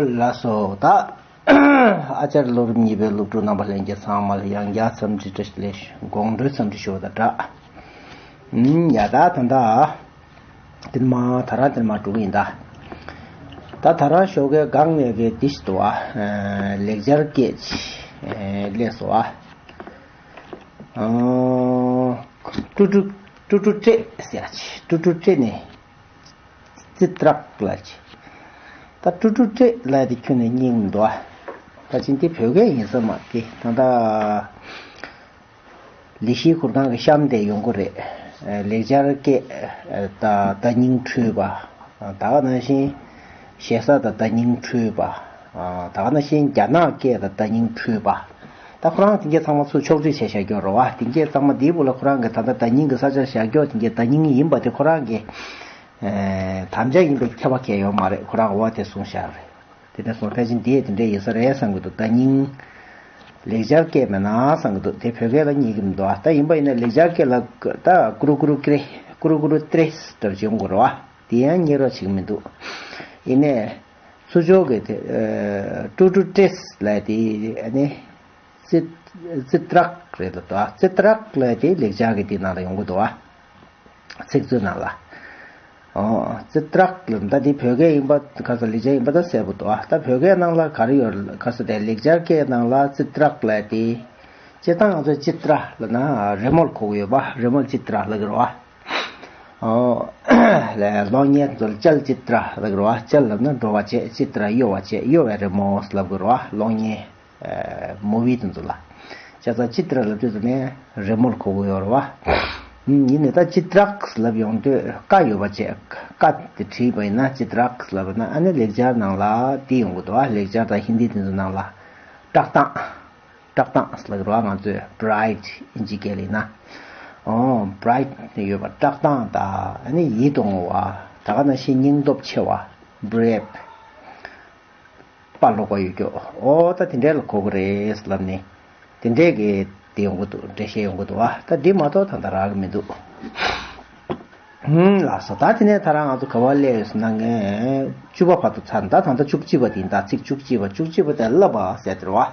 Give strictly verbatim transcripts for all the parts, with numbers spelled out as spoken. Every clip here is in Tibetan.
ལགས་སོ། ད་ཨ་ཅར་ལོ་རིམ་གཉིས་པའི་སློབ་ཕྲུག་རྣམ་པ་ལྷན་རྒྱས་ཚང་མ་ལ་ཡང་བསྐྱར་འཚམས་འདྲི་བཀྲ་ཤིས་བདེ་ལེགས། དགོང་དྲོའི་འཚམས་འདྲི་ཞུ་བ་དང་སྦྲགས། ཨུམ། ཡ། ད་ད་ལྟ་ཏིལ་མ་ད་རང་ཏིལ་མ་འགྲོ་གི་ཡིན་ད། ད་ད་རང་ཞོགས་ཀས་སྒང་ནས་གི་འདི་ཞིག་འདུག་ཨ། ལེགས་སྦྱར་སྐད་ཅིག་སླེབས་སོང་ཨ། ཨོ། ཀྲུ་ཀྲུ་ཀྲུ་ཀྲུ་ཀྲེ་ཟེར་ཡ་ཅིག་ཀྲུ་ཀྲུ་ཀྲེ་ནས། ཙི་ཏྲག་ལབ་ཅིག་ད་ཀྲུ་ཀྲུ་ཀྲེ་ལབ་དེ་ཁྱོན་ནས་རྙེད་མི་འདུག་ཨ། ད་ཅི་འདི་བོད་སྐད་ཡིན་ས་མ་རེད། ད་ལྟ་ལི་ཤིའི་གུར་ཁང་གི་གཤམ་དེ་ཡོང་གི་རེད། ལེགས་སྦྱར་སྐད། ད་བརྡ་རྙིང་འཁྲུལ་པ། ད་ག་ནང་བཞིན་ཞེ་ས་དང་བརྡ་རྙིང་འཁྲུལ་པ། ད་ག་ནང་བཞིན་རྒྱ་ནག་སྐད་དང་བརྡ་རྙིང་འཁྲུལ་པ། ད་ཁོ་རང་དེ་གས་ཚང་མ་ཚུར་ཕྱོགས་བསྒྲིགས་བྱས་བཞག་རྒྱུ་རེད་བ། དེ་གས་ཚང་མ་དེའི་སྦུག་ལ་ཁོ་རང་གི་ད་ལྟ་བརྡ་རྙིང་གི་ས་ཆར་བཞག་རྒྱུ་དེ་གས་བརྡ་རྙིང་ཡིན་པ་དེ་ཁོ་རང་གི་ཨེ། དམ་བཅའ་ཡིན་པའི་ཁྱབ་པ་གང་ཡང་ཡོད་མ་རེད། ཁོ་རང་འོ་དེ་གསུངས་བཞག་རེད། དེ་འདྲ་སོང་ཕལ་ཆེར་འདི་ཡང་དེ་འདྲ་ཡིན་ས་རེད་བསམ་གྱི་འདུག་བརྡ་རྙིང་ལེགས་སྦྱར་སྐད་མེད་ན་བསམ་གྱི་འདུག་དེ་བོད་སྐད་ལ་རྙེད་ཀྱི་མི་འདུག་ཨ། ད་ཡིན་པ་ཡིན་ན་ལེགས་སྦྱར་སྐད་ལ་ད་ཀུ་རུ་ཀུ་རུ་ཀྲེ། ཀུ་རུ་ཀུ་རུ་ཏྲེས་ལྟར་བྱུང་དགོས་རེད་བ། དེ་ཡང་རྙེད་རོགས་བྱེད་ཀྱི་མི་འདུག་ཡིན་ནའི་ཚུར་ཕྱོགས་ཀྱི་དེ་ཀྲུ་ཀྲུ་ཀྲེས་ལབ་དེ་ཨ་ནི། ཙི་ཙི་ཏྲག་རེད་འདུག་ཙི་ཏྲག་ལབ་དེ་ལེགས་སྦྱར་གྱི་དེ་ནང་ལ་ཡོང་གི་འདུག་ཨ། ཚིག་མཛོད་ནང་ལ། ཨོ། ཙི་ཏྲག་ལབ་ད་དེ་བོད་སྐད་ཡིན་པ་ག་ས་ལེགས་སྦྱར་ཡིན་པ་ད་གསལ་པོ་འདུག་ཨ། ད་བོད་སྐད་ནང་ལ་ག་རེ་ཡོད་ག་ས་དེ་ལེགས་སྦྱར་སྐད་ནང་ལ་ཙི་ཏྲག་ལབ་དེ། སྤྱིར་བཏང་ང་ཚོས་ཅི་ཏྲ་ལབ་ན་རི་མོར་གོ་གི་ཡོད་པ། རི་མོར་ཅི་ཏྲ་ལབ་ཀྱི་རེད་བ། ཨོ། ལས་གློག་བརྙན་ཚོ་ལ་ཅལ་ཅི་ཏྲ་ལབ་ཀྱི་རེད་བ། ཅལ་ལབ་ན་འགྲོ་བ་བྱེད། ཅི་ཏྲ་གཡོ་བ་བྱེད། གཡོ་བའི་རི་མོ་ལབ་ཀྱི་རེད་བ། གློག་བརྙན། ཨེ། མུ་བི་དེ་ཚོ་ལ། བྱས་ཙང་ཅི་ཏྲ་ལབ་དུས་ཙམ་ནས་རི་མོར་གོ་གི་ཡོད་རེད་བ། ཡིན་ནའི་ད་ཅི་ཏྲག་ལབ་ཡོང་དུས་ཀ་ཡོད་པ་བྱས། ཀ་དེ་བྲིས་པ་ཡིན་ན་ཅི་ཏྲག་ལབ་ན་ཨ་ནི་ལེགས་སྦྱར་ནང་ལ་དེ་ཡོང་གི་འདུག་བ། ལེགས་སྦྱར་དང་ཧིན་དི་དེ་ཚོ་ནང་ལ། བཀྲག་མདངས། བཀྲག་མདངས་ལབ་ཀྱི་རེད་བ། ང་ཚོས་bright ཨིན་ཇི་སྐད་ལ་ཡིན་ན། ཨོ། bright ནི་ཡོད་པ། བཀྲག་མདངས་དང་ཨ་ནི་ཡིད་དུ་འོང་བ། ད་ག་ནང་བཞིན་སྙིང་སྟོབས་ཆེ་བ། brave དཔའ་ལྷོད་པ་ཡོད་རྒྱུ། ཨོ་ད་དེ་འདྲའི་ལ་གོ་གི་རེད་ལབ་ནས། དེ་འདྲའི་གི་དེ་ཡོང་གི་འདུག་འགྲེལ་བཤད་ཡོང་གི་འདུག་བ། ད་འདི་མ་གཏོགས་ད་ལྟ་རག་གི་མི་འདུག་ཧུམ། ལགས་སོ། ད་དེ་ནས་ད་རང་ང་ཚོ་ག་བ་སླེབས་ཡོད་ཟེར་ན་ངས་བཅུ་པ་བར་དུ་ཚར། ད་ད་ལྟ་བཅུ་གཅིག་པ་དེ་ཡིན། ད་ཚིག་བཅུ་གཅིག་པ། བཅུ་གཅིག་པ་དེ་བསླབ་པ་ཟེར་དེ་རེད་བ།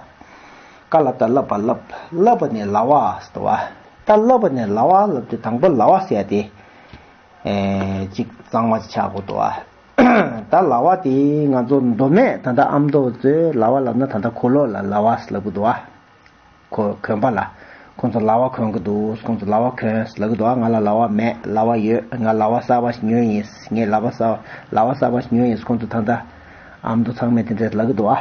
ཀ་ལ་བཏགས་བསླབ་པ། བསླབ། བསླབ་པ་ནས་ལ་བ་ཟེར་དེ་བ། ད་བསླབ་པ་ནས་ལ་བ་ལབ་དུས་དང་པོ་ལ་བ་ཟེར་ཡ་དེ། ཨེ། གཅིག་གཙང་མ་ཆགས་དགོས་འདུག་བ། ད་ལ་བ་དེ་ང་ཚོ་མདོ་སྨད་ད་ལྟ་ཨ་མདོ་ཚོས་ལ་བ་ལབ་ན་ད་ལྟ་གོས་ལོག་ལ་ལ་བ་ལབ་དགོས་འདུག་བ། གོ་གོན་པ་ལ། ཁོང་ཚོ་ལ་བ་གོན་གི་འདུག་ཁོང་ཚོ་ལ་བ་གོན་ལབ་གི་འདུག་ང་ལ་ལ་བ་མེད། ལ་བ་ཡོད། ང་ལ་བ་གསར་པ་ཞིག་ཉོས་ཡིན། ངས་ལ་བ་གསར་ལ་བ་གསར་པ་ཞིག་ཉོས་ཡིན། ཁོང་ཚོ་ད་ལྟ་ཨ་མདོ་ཚང་མས་དེ་འདྲས་ལབ་གི་འདུག་ཨ།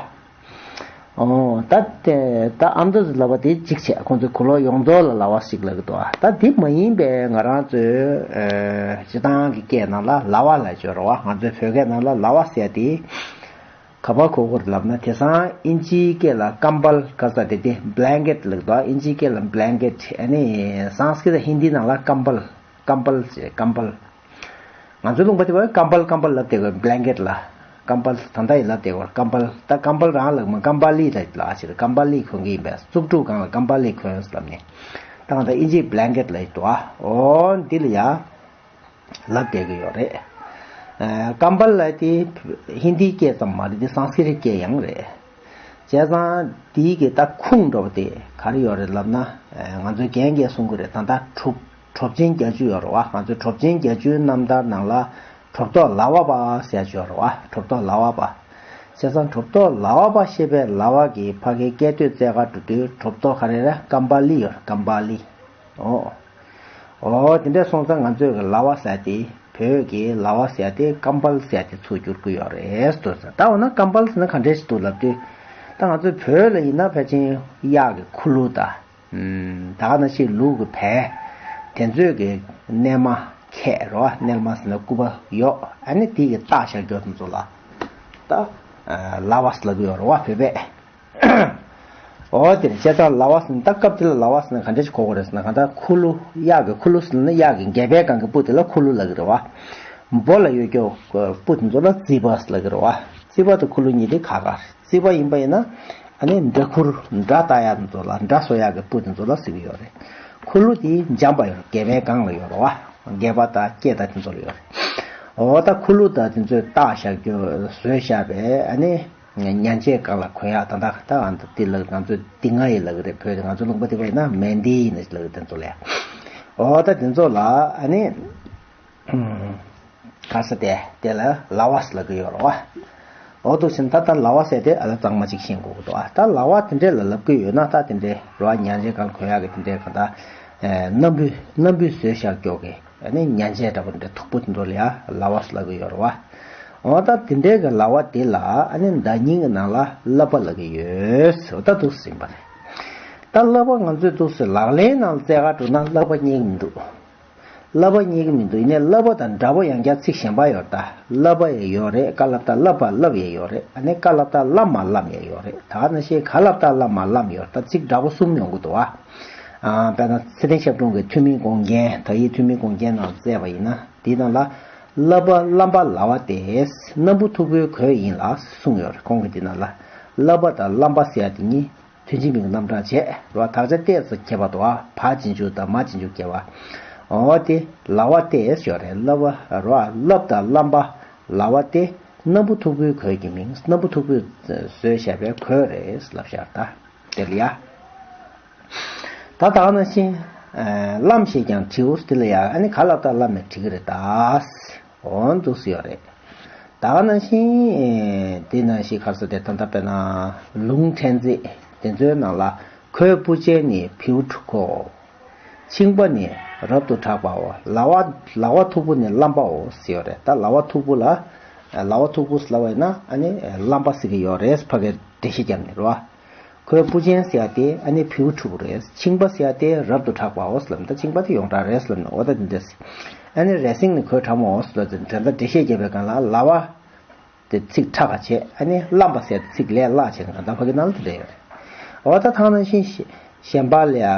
ཨོ། ད་དེ་ད་ཨ་མདོ་ཟེར་ལབ་པ་དེ་གཅིག་བྱས། ཁོང་ཚོས་གོས་ལོག་ཡོངས་རྫོགས་ལ་ལ་བ་ཞིག་ལབ་གི་འདུག་ཨ། ད་དེ་མ་ཡིན་པའི་ང་རང་ཚོའི་ཨེ་སྤྱིར་བཏང་གི་སྐད་ནང་ལ་ལ་བ་ལབ་ཀྱི་ཡོད་རེད་བ། ང་ཚོའི་བོད་སྐད་ནང་ལ་ལ་བ་ཟེར་དེ། ག་པར་གོ་དགོས་རེད་ལབ་ན། དེང་སང་ཨིན་ཇིའི་སྐད་ལ་ཀམ་བལ་ག་ས་དེ་དེ་blanket ལབ་འདུག་ཨིན་ཇིའི་སྐད་ལ་blanket ཨ་ནི་སཾ་སྐྲྀཏ་ཧིན་དི་ནང་ལ་ཀམ་བལ། ཀམ་བལ་ཟེར། ཀམ་བལ། ང་ཚོའི་ལུང་པ་དེ་བར་ཀམ་བལ་ཀམ་བལ་ལབ་བསྡད་ཀྱི་ཡོད། blanket ལ་ཀམ་བལ། ད་ལྟ་ཡང་ལབ་བསྡད་ཀྱི་ཡོད། ཀམ་བལ། ད་ཀམ་བལ་རང་ལབ་མ། ཀམ་པ་ལི་ལབ་ལ་ཕྱིར་ཀམ་པ་ལི་གོན་གྱི་ཡིན་པས། བཙུགས་དྲུག་སྒང་ལ་ཀམ་པ་ལི་གོན་ལབ་ནས། ད་ང་ཚོ་ཨིན་ཇིའི་blanket ལབ་ཀྱི་འདུག་ཨ། འོ་འདི་ལ་ཡ། ལབ་བསྡད་ཀྱི་ཡོད་རེད། ཨ། ཀམ་བལ་ལབ་དེ་ཧིན་དིའི་སྐད་ཙམ་མ་རེད། དེ་སཾ་སྐྲྀཏ་སྐད་ཡང་རེད། བྱས་ཙང་དེའི་གི་ད་ཁུངས་འདྲ་བོ་དེ་ག་རེ་ཡོད་རེད་ལབ་ན། ཨ། ང་ཚོའི་རྒན་གྱིས་གསུང་གི་རེད། ད་ལྟ་གྲུབ་གྲུབ་ཆེན་བརྒྱད་ཅུ་ཡོད་རེད་བ། ང་ཚོའི་གྲུབ་ཆེན་བརྒྱད་ཅུའི་རྣམ་ཐར་ནང་ལ་གྲུབ་ཐོབ་ལ་བ་པ་ཟེར་ཡ་ཅིག་ཡོད་རེད་བ། གྲུབ་ཐོབ་ལ་བ་པ། བྱས་ཙང་གྲུབ་ཐོབ་ལ་བ་པ་ཞེས་པའི་ལ་བ་གི་ཕ་གིའི་སྐད་དོད་བཙལ་ག་འགྲོ་དུས་གྲུབ་ཐོབ་ག་རེ་རེད། ཀམ་པ་ལི་ཡོད་རེད། ཀམ་པ་ལི། ཨོ། ཨོ། དེ་འདྲ་སོང་ཙང་ང་ཚོས་ལ་བ་ཟེར་དེ། བོད་ཀྱི་ལ་བ་ཟེར་དེ་ཀམ་པལ་ཟེར་དེ་ཚུར་བསྒྱུར་གྱི་ཡོད་རེད་ཟེར་དུས་ཙང་། ད་འོ་ན་ཀམ་པལ་ཟེར་ན་ག་འདྲས་ཞིག་འདུག་ལབ་དུས། ད་ང་ཚོའི་བོད་ལ་ཡིན་ན་ཕལ་ཆེར་གཡག་གི་ཁུ་ལུ་དང་། ད་ག་ནང་བཞིན་ལུག་གི་བལ། དེ་ཚོའི་གི་སྣལ་མ་ཁད་རོ། སྣལ་མ་ཟེར་ན་སྐུད་པ་གཡོགས། ཨ་ནི་དེ་གི་བཏགས་བཞག་རྒྱུ་དེ་ཚོ་ལ་ད་ལ་བ་ཟེར་ལབ་ཀྱི་ཡོད་རེད་བ། བོད་པས། འོ་དེ་རེད། བྱས་ཙང་ལ་བ་ཟེར་ན། ད་སྐབས་དེ་ལ་ལ་བ་ཟེར་ན་ག་འདྲ་ཞིག་གོ་དགོས་རེད་ཟེར་ན། གང་ལྟར་ཁུ་ལུ། གཡག་གི་ཁུ་ལུ་ཟེར་ན་གཡག་གི་སྒལ་པའི་སྒང་གི་སྤུ་དེ་ལ་ཁུ་ལུ་ལབ་ཀྱི་རེད་བ། འབོ་ལ་ཡོད་རྒྱུ་སྤུ་དེ་ཚོ་ལ་རྩིད་པ་ལབ་ཀྱི་རེད་བ། རྩིད་པ་དང་ཁུ་ལུ་གཉིས་དེ་ཁ་ཁ་རེད། རྩིད་པ་ཡིན་པ་ཡིན་ན་ཨ་ནི་འདྲ་ཁུར། འདྲ་བཏགས་ཡག་དེ་ཚོ་ལ། འདྲ་བཟོ་ཡག་གི་སྤུ་དེ་ཚོ་ལ་ཟེར་གྱི་ཡོད་རེད། ཁུ་ལུ་དེ་འཇམ་པ་ཡོད་རེད། སྒལ་པའི་སྒང་ལ་ཡོད་རེད་བ། སྒལ་པ་དང་སྐེ་དང་དེ་ཚོ་ལ་ཡོད་རེད། འོ་ད་ཁུ་ལུ་དང་དེ་ཚོས་བཏགས་བཞག་རྒྱུ། བཟོས་བཞག་པའི་ཨ་ནི། ཉ་ཉ་ཆས་སྒང་ལ་གོན་ཡག་ད་ལྟ་ད་ཨ་འདི་ལ་ང་ཚོ་འདི་ང་ཡི་ལབ་ཀྱི་རེད། བོད་དེ་ང་ཚོ་ལུང་པ་དེ་བས་ན་མེན་དི་ཡིན་ན་ལབ་ཀྱི་དེ་ཚོ་ལ་ཡ། འོ་ད་དེ་ཚོ་ལ་ཨ་ནི། ག་ས་དེ་དེ་ལ་ལ་བ་ཟེར་ལབ་ཀྱི་ཡོད་རེད་བ། འོ་འདུག་ཟེར་ན་ད་ལྟ་ལ་བ་ཟེར་དེ་ཨ་ལ་གཙང་མ་ཅིག་ཤེས་དགོས་ཀྱི་འདུག་ཨ། ད་ལ་བ་དེ་འདྲས་ལ་ལབ་ཀྱི་ཡོད་ན་ད་དེ་འདྲས་རེད་བ། ཉ་ཆས་སྒང་གོན་ཡག་གི་དེ་འདྲས་གང་ལྟར་སྣམ་བུས་སྣམ་བུས་བཟོས་བཞག་ཀྱོག་གི་ཨ་ནི་ཉ་ཆས་འདྲ་པོ་འདྲ་མཐུག་པོ་དེ་ཚོ་ལ་ཡ་ལ་བ་ཟེར་ལབ་ཀྱི་ཡོད་རེད་བ། འོ་ད་དེ་འདྲས་ཀྱི་ལ་བ་དེ་ལ་ཨ་ནི་མདའ་རྙིང་གི་ནང་ལ་ཀླད་པ་ལབ་ཀྱི་ཡོད། འོ་ད་འདུག་ཟིན་པ་རེད། ད་ཀླད་པ་ང་ཚོས་འདུག་ཟེར་ལག་ལེན་ནང་ལ་རྩེ་ག་འགྲོ་ན་ཀླད་པ་རྙེད་ཀྱི་མི་འདུག་ཀླད་པ་རྙེད་ཀྱི་མི་འདུག་ཡིན་ནའི་ཀླད་པ་དང་འདྲ་པོ་ཡང་བསྐྱར་ཚིག་གཞན་པ་ཡོད་ད། ཀླད་པ་ཡང་ཡོད་རེད། ཀ་ལ་བཏགས་ཀླ་པ་ཀླབ་ཡང་ཡོད་རེད། ཨ་ནི་ཀ་ལ་བཏགས་ཀླ་མ་ཀླམ་ཡང་ཡོད་རེད། ད་ག་ནང་བཞིན་ག་ལ་བཏགས་ཀླ་མ་ཀླམ་ཡོད་ད། ཚིག་འདྲ་པོ་གསུམ་ཡོང་གི་འདུག་ཨ། ཨ། དཔེར་ན་ཚེ་བརྟན་ཞབས་དྲུང་གི་ཐོན་མིའི་དགོངས་རྒྱན། དག་ཡིག་ཐོན་མིའི་དགོངས་རྒྱན་ནང་བཙལ་བ་ཡིན་ན་འདི་ནང་ལ་ཀླ་པ་ཀླམ་པ་ལ་བ་སྟེ་སྣམ་བུ་མཐུག་པོའི་གོས་ཡིན་ལ་གསུངས་ཡོད་རེད། ཁོང་གིས་འདི་ནང་ལ་ཀླ་པ་དང་ཀླམ་པ་ཟེར་ཡ་དེ་གཉིས་ཐུན་ཆེན་མིང་གི་རྣམ་གྲངས་བྱས་རོ། དག་ཆ་ཏོག་ཙམ་ཁྱད་པར་འདུག་ཨ། བ་རྗེས་འཇུག་དང་མ་རྗེས་འཇུག་ཁྱད་པར། འོ་དེ་ལ་བ་སྟེ་ཞོ་རེད། ལ་བ་རོ། ཀླབ་དང་ཀླམ་པ་ལ་བ་སྟེ་སྣམ་བུ་མཐུག་པོའི་གོས་ཀྱི་མིང་། སྣམ་བུ་མཐུག་པོས་བཟོས་བཞག་པའི་གོས་རེད་ལབ་བཞག་ད། དེ་ལ་ཡ། ད་ད་ག་ནང་བཞིན་ཀླམ་ཞེས་ཀྱང་བྲིའོ་དེ་ལ་ཡ། ཨ་ནི་ག་ལ་བཏགས་ཀླམ་ནས་བྲི་གི་རེད་ད། འོ་འདུག་སེ་ཡོད་རེད། ད་ག་ནང་བཞིན་དེ་ནང་བཞིན་ག་རེ་ཟེར་དེ་ད་ལྟ་དཔེར་ན་ལུང་ཕྲན་ཚེགས་དེ་ཚོའི་ནང་ལ་གོས་སྤུ་ཅན་ནི་བེའུ་ཕྲུག་གོ། མཆིན་པ་ནི་རབ་ཏུ་གྲགས་པའོ། ལ་བ་ལ་བ་མཐུག་པོ་ནི་ཀླམ་པའོ་ཟེར་ཡོད་རེད། ད་ལ་བ་མཐུག་པོ་ལ་ལ་བ་མཐུག་པོ་ཟེར་ལབ་པ་ཡིན་ན་ཨ་ནི་ཀླམ་པ་ཟེར་གྱི་ཡོད་རེད། ཕ་གིར་འགྲེལ་བཤད་བརྒྱབ་ནས་རེད་བ། གོས་སྤུ་ཅན་ཟེར་ཡ་དེ་ཨ་ནི་བེའུ་ཕྲུག་རེད། མཆིན་པ་ཟེར་ཡ་དེ་རབ་ཏུ་གྲགས་པའོ་ཟེར་ལབ་ན་ད་མཆིན་པ་དེ་ཡོངས་གྲགས་རེད་ཟེར་ལབ་ན་འོ་ད་དེ་འདྲ་ཟེར། ཨ་ནི་རས་སེང་ནི་གོས་ཁྲ་མོའོ་ཟེར་ལབ་ཙང་དེ་འདྲ་འགྲེལ་བཤད་བརྒྱབ་པའི་སྒང་ལ་ལ་བ་དེ་ཚིག་ཕྲ་བ་བྱས། ཨ་ནི་ཀླམ་པ་ཟེར་ཡ་དེ་ཚིག་ལས་སླ་བྱས་ནས་གང་ལྟར་ཕ་གི་ནང་ལ་དེ་འདྲ་ཡོད་རེད། འོ་ད་ཐང་ནང་བཞིན་གཞན་པ་ལ་ཡ།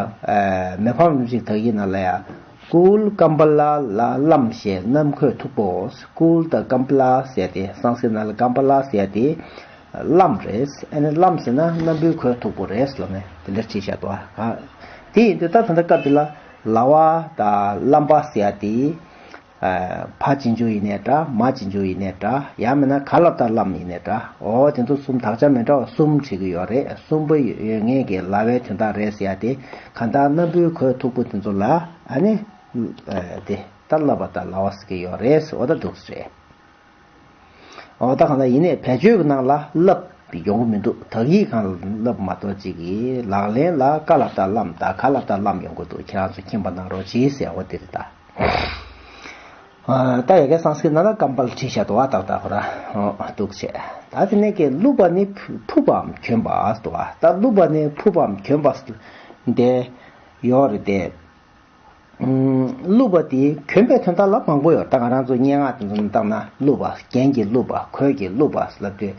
མི་ཕམ་རིན་པོ་ཆེའི་དག་ཡིག་ནང་ལ་ཡ། ཀུ་ལ་ཀམ་པ་ལ་ལ་ཀླམ་ཞེས་སྣམ་གོས་མཐུག་པོ། ཀུ་ལ་དང་ཀམ་པ་ལ་ཟེར་ཡ་དེ་སང་སྐྲྀཏ་ནང་ལ་ཀམ་པ་ལ་ཟེར་ཡ་དེ་ཀླམ་རེད། ཨ་ནི་ཀླམ་ཟེར་ན་སྣམ་བུའི་གོས་མཐུག་པོ་རེད་ལབ་ནས་དེ་འདྲ་བྲིས་བཞག་འདུག་ཨ། དེ་ཡིན་དུས་ད་ད་ལྟ་སྐབས་འདི་ལ་ལ་བ་དང་ཀླམ་པ་ཟེར་ཡ་དེ། བ་རྗེས་འཇུག་ཡིན་ནའི་འདྲ། མ་རྗེས་འཇུག་ཡིན་ནའི་འདྲ། ཡང་མིན་ན་ག་ལ་བཏགས་ཀླམ་ཡིན་ནའི་འདྲ། འོ་དེ་ཚོ་གསུམ་དག་ཆ་མི་འདྲ་བ་གསུམ་བྲིས་ཀྱི་ཡོད་རེད། གསུམ་པོ་ཡོད་ངེས་ཀྱི་ལ་བའི་དོན་དག་རེད་ཟེར་ཡ་དེ་གང་ལྟར་སྣམ་བུའི་གོས་མཐུག་པོ་དེ་ཚོ་ལ་ཨ་ནི། དེ་ད་ཀླ་པ་དང་ལ་བ་ཟེར་གྱི་ཡོད་རེད། འོ་ད་འདུག་སེ་རེད། འོ་ད་གང་ལྟར་ཡིན་ནའི་བེད་སྤྱོད་ཀྱི་ནང་ལ་ཀླབ་ཡོང་གི་མི་འདུག་དག་ཡིག་སྒང་ལ་ཀླབ་མ་གཏོགས་ཅིག་གིས་ལག་ལེན་ལ་ཀ་ལ་བཏགས་ཀླམ་དང་ག་ལ་བཏགས་ཀླམ་ཡོང་གི་འདུག་ཁྱེད་རང་ཚོ་མཁྱེན་པ་གནང་རོགས་གྱིས་ཟེར་བ་དེ་རེད་ད། ད་ཡ་གི་སང་སྐྲྀཏ་ནང་ལ་ཀམ་པ་ལ་བྲིས་བཞག་འདུག་བ། ཏག་ཏག་ཁོ་ར་འདུག་བྱས། ད་དེ་ནས་ཀྱི་ཀླུ་པ་ནི་ཕུ་ཕུབ་པའམ་གྱོན་པ་འདུག་བ། ད་ཀླུ་པ་ནི་ཕུབ་པའམ་གྱོན་པ་འདི་ཡོད་རེད་དེ། ཀླུ་པ་དེ་གྱོན་པའི་དོན་དག་ལ་མང་པོ་ཡོད། ད་ང་རང་ཚོ་སྙན་ངག་དེ་ཚོ་ནང་བལྟས་ན་ཀླུ་པ་རྒྱན་གྱི་ཀླུ་པ་གོས་ཀྱི་ཀླུ་པ་ལབ་དུས་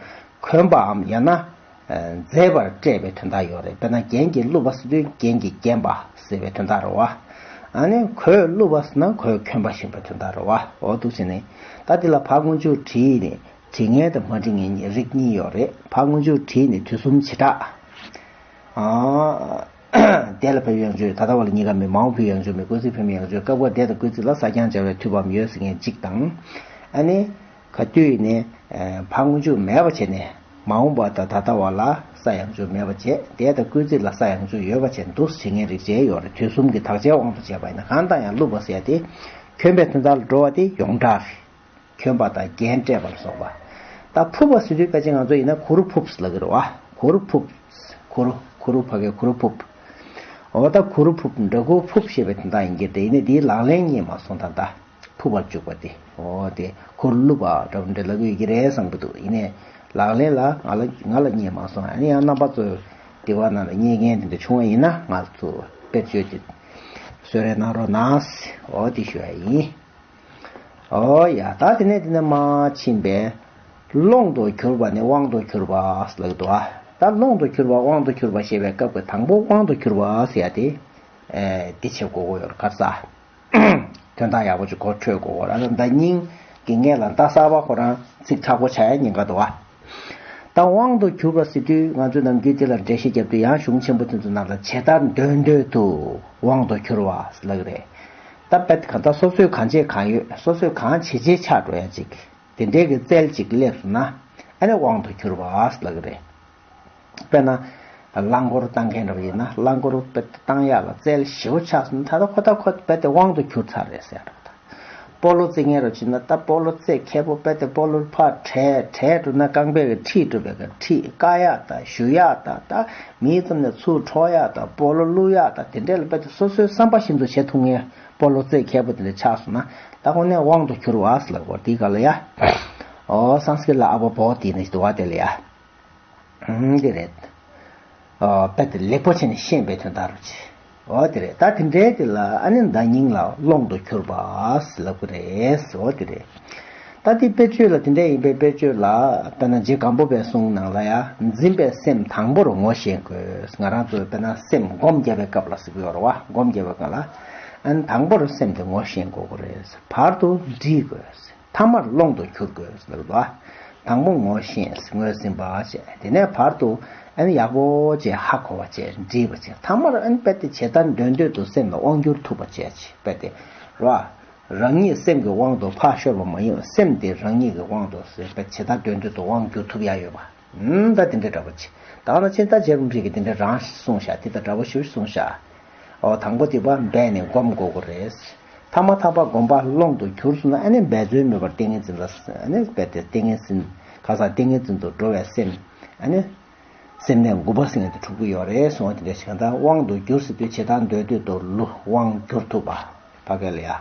གྱོན་པའམ་ཡང་ན། མཛེས་པར་སྤྲས་པའི་དོན་དག་ཡོད་རེད། དཔེར་ན་རྒྱན་གྱི་ཀླུ་པ་ཟེར་དུས་རྒྱན་གྱིས་བརྒྱན་པ་ཟེར་བའི་དོན་དག་རེད་བ། ཨ་ནི་གོས་ཀླུ་པ་ཟེར་ན་གོས་གྱོན་པ་ཞིག་པའི་དོན་དག་རེད་བ། འོ་འདུག་བྱས་ནས་ད་འདི་ལ་ཕར་སྔོན་འཇུག་བྲིས་ནས་བྲིས་ངེས་དང་མ་བྲིས་ངེས་གཉིས་རིགས་གཉིས་ཡོད་རེད། ཕར་སྔོན་འཇུག་བྲིས་ནས་དུས་གསུམ་བྱེ་བྲག་དེ་ལ་ཕན་ཡོན་ཡང་བརྗོད། ད་ལྟ་བ་ལ་གཉིས་ཀ་མེད། མ་འོངས་ཕན་ཡོན་ཡང་བརྗོད་མེད། སྐུལ་ཚིག་ཕན་ཡོན་ཡང་བརྗོད། སྐབས་འགར་དེ་དང་སྐུལ་ཚིག་ལ་ས་རྐྱང་སྦྱར་བའི་མཐུ་བའམ་ཡོད་ཟེར་མཁན་གཅིག་དང་། ཨ་ནི། ག་དུས་ནས་ཕར་སྔོན་འཇུག་མེད་པ་བྱས་ནས་མ་འོངས་པ་དང་ད་ལྟ་བ་ལ་ས་ཡང་བརྗོད་མེད་པ་བྱས། དེ་དང་སྐུལ་ཚིག་ལ་ས་ཡང་བརྗོད་ཡོད་པ་བྱས་འདུག་བྱེད་མཁན་རིགས་བྱས་ཡོད་རེད། དུས་གསུམ་གྱི་དག་ཆའི་དབང་དུ་བྱས་པ་ཡིན་ན། གང་ལྟར་ཡང་ཀླུ་པ་ཟེར་ཡ་དེ་གྱོན་པའི་དོན་དག་ལ་འགྲོ་བ་དེ་ཡོངས་གྲགས་རེད། གྱོན་པ་དང་རྒྱན་སྤྲས་པ་ལ་སོགས་པ། ད་ཕུབ་པ་ཟེར་དུས་ཕལ་ཆེར་ང་ཚོ་ཡིན་ན་གུར་ཕུབ་ལབ་ཀྱི་རེད་བ། གུར་ཕུབ། གུར་གུར་ཕ་གིའི་གུར་ཕུབ། འོ་ད་གུར་ཕུབ། འདྲ་གུར་ཕུབ་ཞེས་པའི་དོན་དག་ཡིན་གྱི་རེད། ཡིན་ནའི་དེའི་ལག་ལེན་རྙེད་མ་སོང་། ད་ལྟ་ཕུབ་པར་འཇུག་པ་དེ། འོ་དེ་གུར་ཀླུ་པ་འདྲ་པོ་འདྲ་ལབ་ཀྱི་ཡོད་ཀྱི་རེད་བསམ་གྱི་འདུག་ཡིན་ནའི་ལག་ལེན་ལ་ང་ལ་ང་ལ་རྙེད་མ་སོང་། ཨ་ནི་ཡང་རྣམ་པ་ཚོ་དེ་བ་ནང་ལ་རྙེད་མཁན་དེ་འདྲ་བྱུང་བ་ཡིན་ན་ང་ཚོ་དཔེར་བརྗོད་དེ་གསོལ་རས་གནང་རོགས་གནང་། འོ་དེ་ཞུ་ཡ་ཡིན། ཨོ་ཡ། ད་དེ་ནས་དེ་ནས་མར་ཕྱིན་པས། ཀློང་དུ་གྱུར་པ་ནི་དབང་དུ་གྱུར་པ་ལབ་འདུག་ཨ། ད་ཀློང་དུ་གྱུར་པ་དབང་དུ་གྱུར་པ་ཞེས་པའི་སྐབས་ཀྱི་དང་པོ་དབང་དུ་གྱུར་པ་ཟེར་ཡ་དེ། ཨེ་འདི་བྱེད་དགོས་ཀྱི་ཡོད་རེད། ག་རེ་ཟ། དོན་དག་ཡག་པོ་ཅིག་གོ་འཕྲོད་དགོས་ཀྱི་ཡོད་རེད། ད་མདའ་རྙིང་གི་སྔོན་ལ་མདའ་གསར་པ་ཁོ་རང་ཚིག་མཁྲེགས་པོ་ཆགས་ཡ་ཉེན་ཁ་འདུག་ཨ། ད་དབང་དུ་གྱུར་པ་ཟེར་དུས་ང་ཚོས་ནམ་རྒྱུན་དེ་ལ་འགྲེལ་བཤད་བརྒྱབ་དུས་ཡང་གཞུང་ཆེན་པོ་དེ་ཚོ་ནང་ལ་ཇི་ལྟར་འདོད་འདོད་དུ་དབང་དུ་གྱུར་པ་ལབ་ཀྱི་རེད། ད་དཔེ་གང་ལྟར་སོ་སོས་གང་བྱས་གང་ཡོད། སོ་སོས་གང་བྱེད་བྱེད་ཆགས་འགྲོ་ཡ་ཅིག་དེ་འདྲའི་གི་རྩལ་ཅིག་སླེབས་སོང་ན། ཨ་ནི་དབང་དུ་གྱུར་པ་ལབ་ཀྱི་རེད། དཔེར་ན། རླངས་འཁོར་བཏང་མཁན་འདྲ་པོ་ཡིན་ན་རླངས་འཁོར་རྦད་དེ་བཏང་ཡག་ལ་རྩལ་ཞེ་པོ་ཆགས་སོང་ན་ད་ལྟ་ཁོ་ད་ཁོ་རྦད་དེ་དབང་དུ་གྱུར་ཚར་རེད་ཟེར་ཡག་འདྲ་པོ་ད། སྤོ་ལོ་རྩེད་མཁན་རུ་བྱས་ན་ད་སྤོ་ལོ་རྩེད་མཁས་པོ་རྦད་དེ་སྤོ་ལོ་ཕར་བྲད་བྲད་འགྲོ་ན་རྐང་པས་ཀྱི་ཁྲིད་འགྲོ་བའི་ཀྱི་ཁྲིད་བཀག་ཡག་ད་གཞུ་ཡག་ད་ད་མིའི་རྩ་ནས་ཚུར་འཕྲོག་ཡག་ད་སྤོ་ལོ་བླུག་ཡག་ད་དེ་འདྲས་ལ་རྦད་དེ་སོ་སོའི་བསམ་པ་བཞིན་དུ་བྱེད་ཐུབ་མཁན་སྤོ་ལོ་རྩེད་མཁས་པོ་དེ་འདྲ་ཆགས་སོང་ན་ད་ཁོ་ནས་དབང་དུ་གྱུར་བ་ཟེར་ལབ་དགོས་དེའི་སྐབས་ལ་ཡ། ཨོ་སཾ་སྐྲྀཏ་ལ་ཨ་བ་བོ་དྷི་ནི་ཞེས་འདུག་པ་དེ་ལ་ཡ། ཨང་། དེ་རེད། ཨོ་དཔེ་དེ་ལེགས་པོ་བྱས་ནས་ཤེས་པའི་དོན་དག་རུ་ཆེ། ཨོ་དེ་རེད། ད་དེ་འདྲའི་དེ་ལ་ཨ་ནི་བརྡ་རྙིང་ལ་དབང་དུ་གྱུར་པ་ཟེར་ལབ་ཀྱི་རེད། ཨོ་དེ་རེད། ད་དེ་དཔེ་བརྗོད་ལ་དེ་འདྲ་ཡིན་པའི་དཔེ་བརྗོད་ལ་དཔེར་ན་རྗེ་སྒམ་པོ་པའི་གསུང་ནང་ལ་ཡ་འཛིན་པའི་སེམས་དང་པོར་ངོ་ཤེས་དགོས། ང་རང་ཚོས་དཔེར་ན་སེམས་སྒོམ་རྒྱབ་པའི་སྐབས་ལ་ཟེར་གྱི་ཡོད་རེད་བ། སྒོམ་རྒྱབ་པའི་སྐབས་ལ་ཨ་ནི་དང་པོར་སེམས་དེ་ངོ་ཤེས་དགོས་ཀྱི་རེད། བར་དུ་འདྲིས་དགོས། ཐ་མར་དབང་དུ་གྱུར་དགོས་ལབ་འདུག་དང་པོ་ངོ་ཤེས་ངོས་ཟིན་པ་བྱས། དེ་ནས་བར་དུ་ཨ་ནི་ཡག་པོ་བྱས་ཧ་གོ་བ་བྱས། འདྲིས་པ་བྱས། ཐ་མར་ཨ་ནི་རྦད་དེ་ཇི་ལྟར་འདོད་འདོད་དུ་སེམས་ལ་དབང་བསྒྱུར་ཐུབ་པ་བྱས་བྱས་རྦད་དེ་རོ། རང་ཉིད་སེམས་ཀྱི་དབང་དུ་ཕར་ཤོར་བ་མ་ཡིན་པར་སེམས་དེ་རང་ཉིད་ཀྱི་དབང་དུ་རྦད་ཇི་ལྟར་འདོད་འདོད་དུ་དབང་བསྒྱུར་ཐུབ་ཡ་ཡོད་པ། ཨུམ། ད་དེ་འདྲ་འདྲ་པོ་ཆེ། ད་ནང་བཞིན་ད་རྗེ་རིན་པོ་ཆེ་གིས་དེ་འདྲ་རང་གསུངས་ཤག་དེ་ད་འདྲ་པོ་ཞེ་པོ་གསུངས་ཤག་ཨོ་དང་པོ་དེ་པ་འབད་ནས་སྒོམ་དགོས་ཀྱི་རེད། ཐ་མ་ཐ་པ་སྒོམ་པ་ཀློང་དུ་གྱུར་སོང་ན་ཨ་ནི་འབད་རྩོལ་མེད་པར་ཏིང་ངེ་འཛིན་ལ་ཨ་ནི་རྦད་དེ་ཏིང་ངེ་འཛིན་ཁ་སང་ཏིང་ངེ་འཛིན་དུ་འགྲོ་བའི་སེམས་ཨ་ནི་སེམས་གནས་དགུ་པ་ཟེར་མཁན་དེ་འཁྲུག་གི་ཡོད་རེད་གསུངས་པ་དེ་འདྲ་ཞིག་ད་དབང་དུ་གྱུར་ཟེར་དུས་ཇི་ལྟར་འདོད་འདོད་དུ་ལུ་དབང་བསྒྱུར་ཐུབ་པ་ཕ་གི་ལ་ཡ།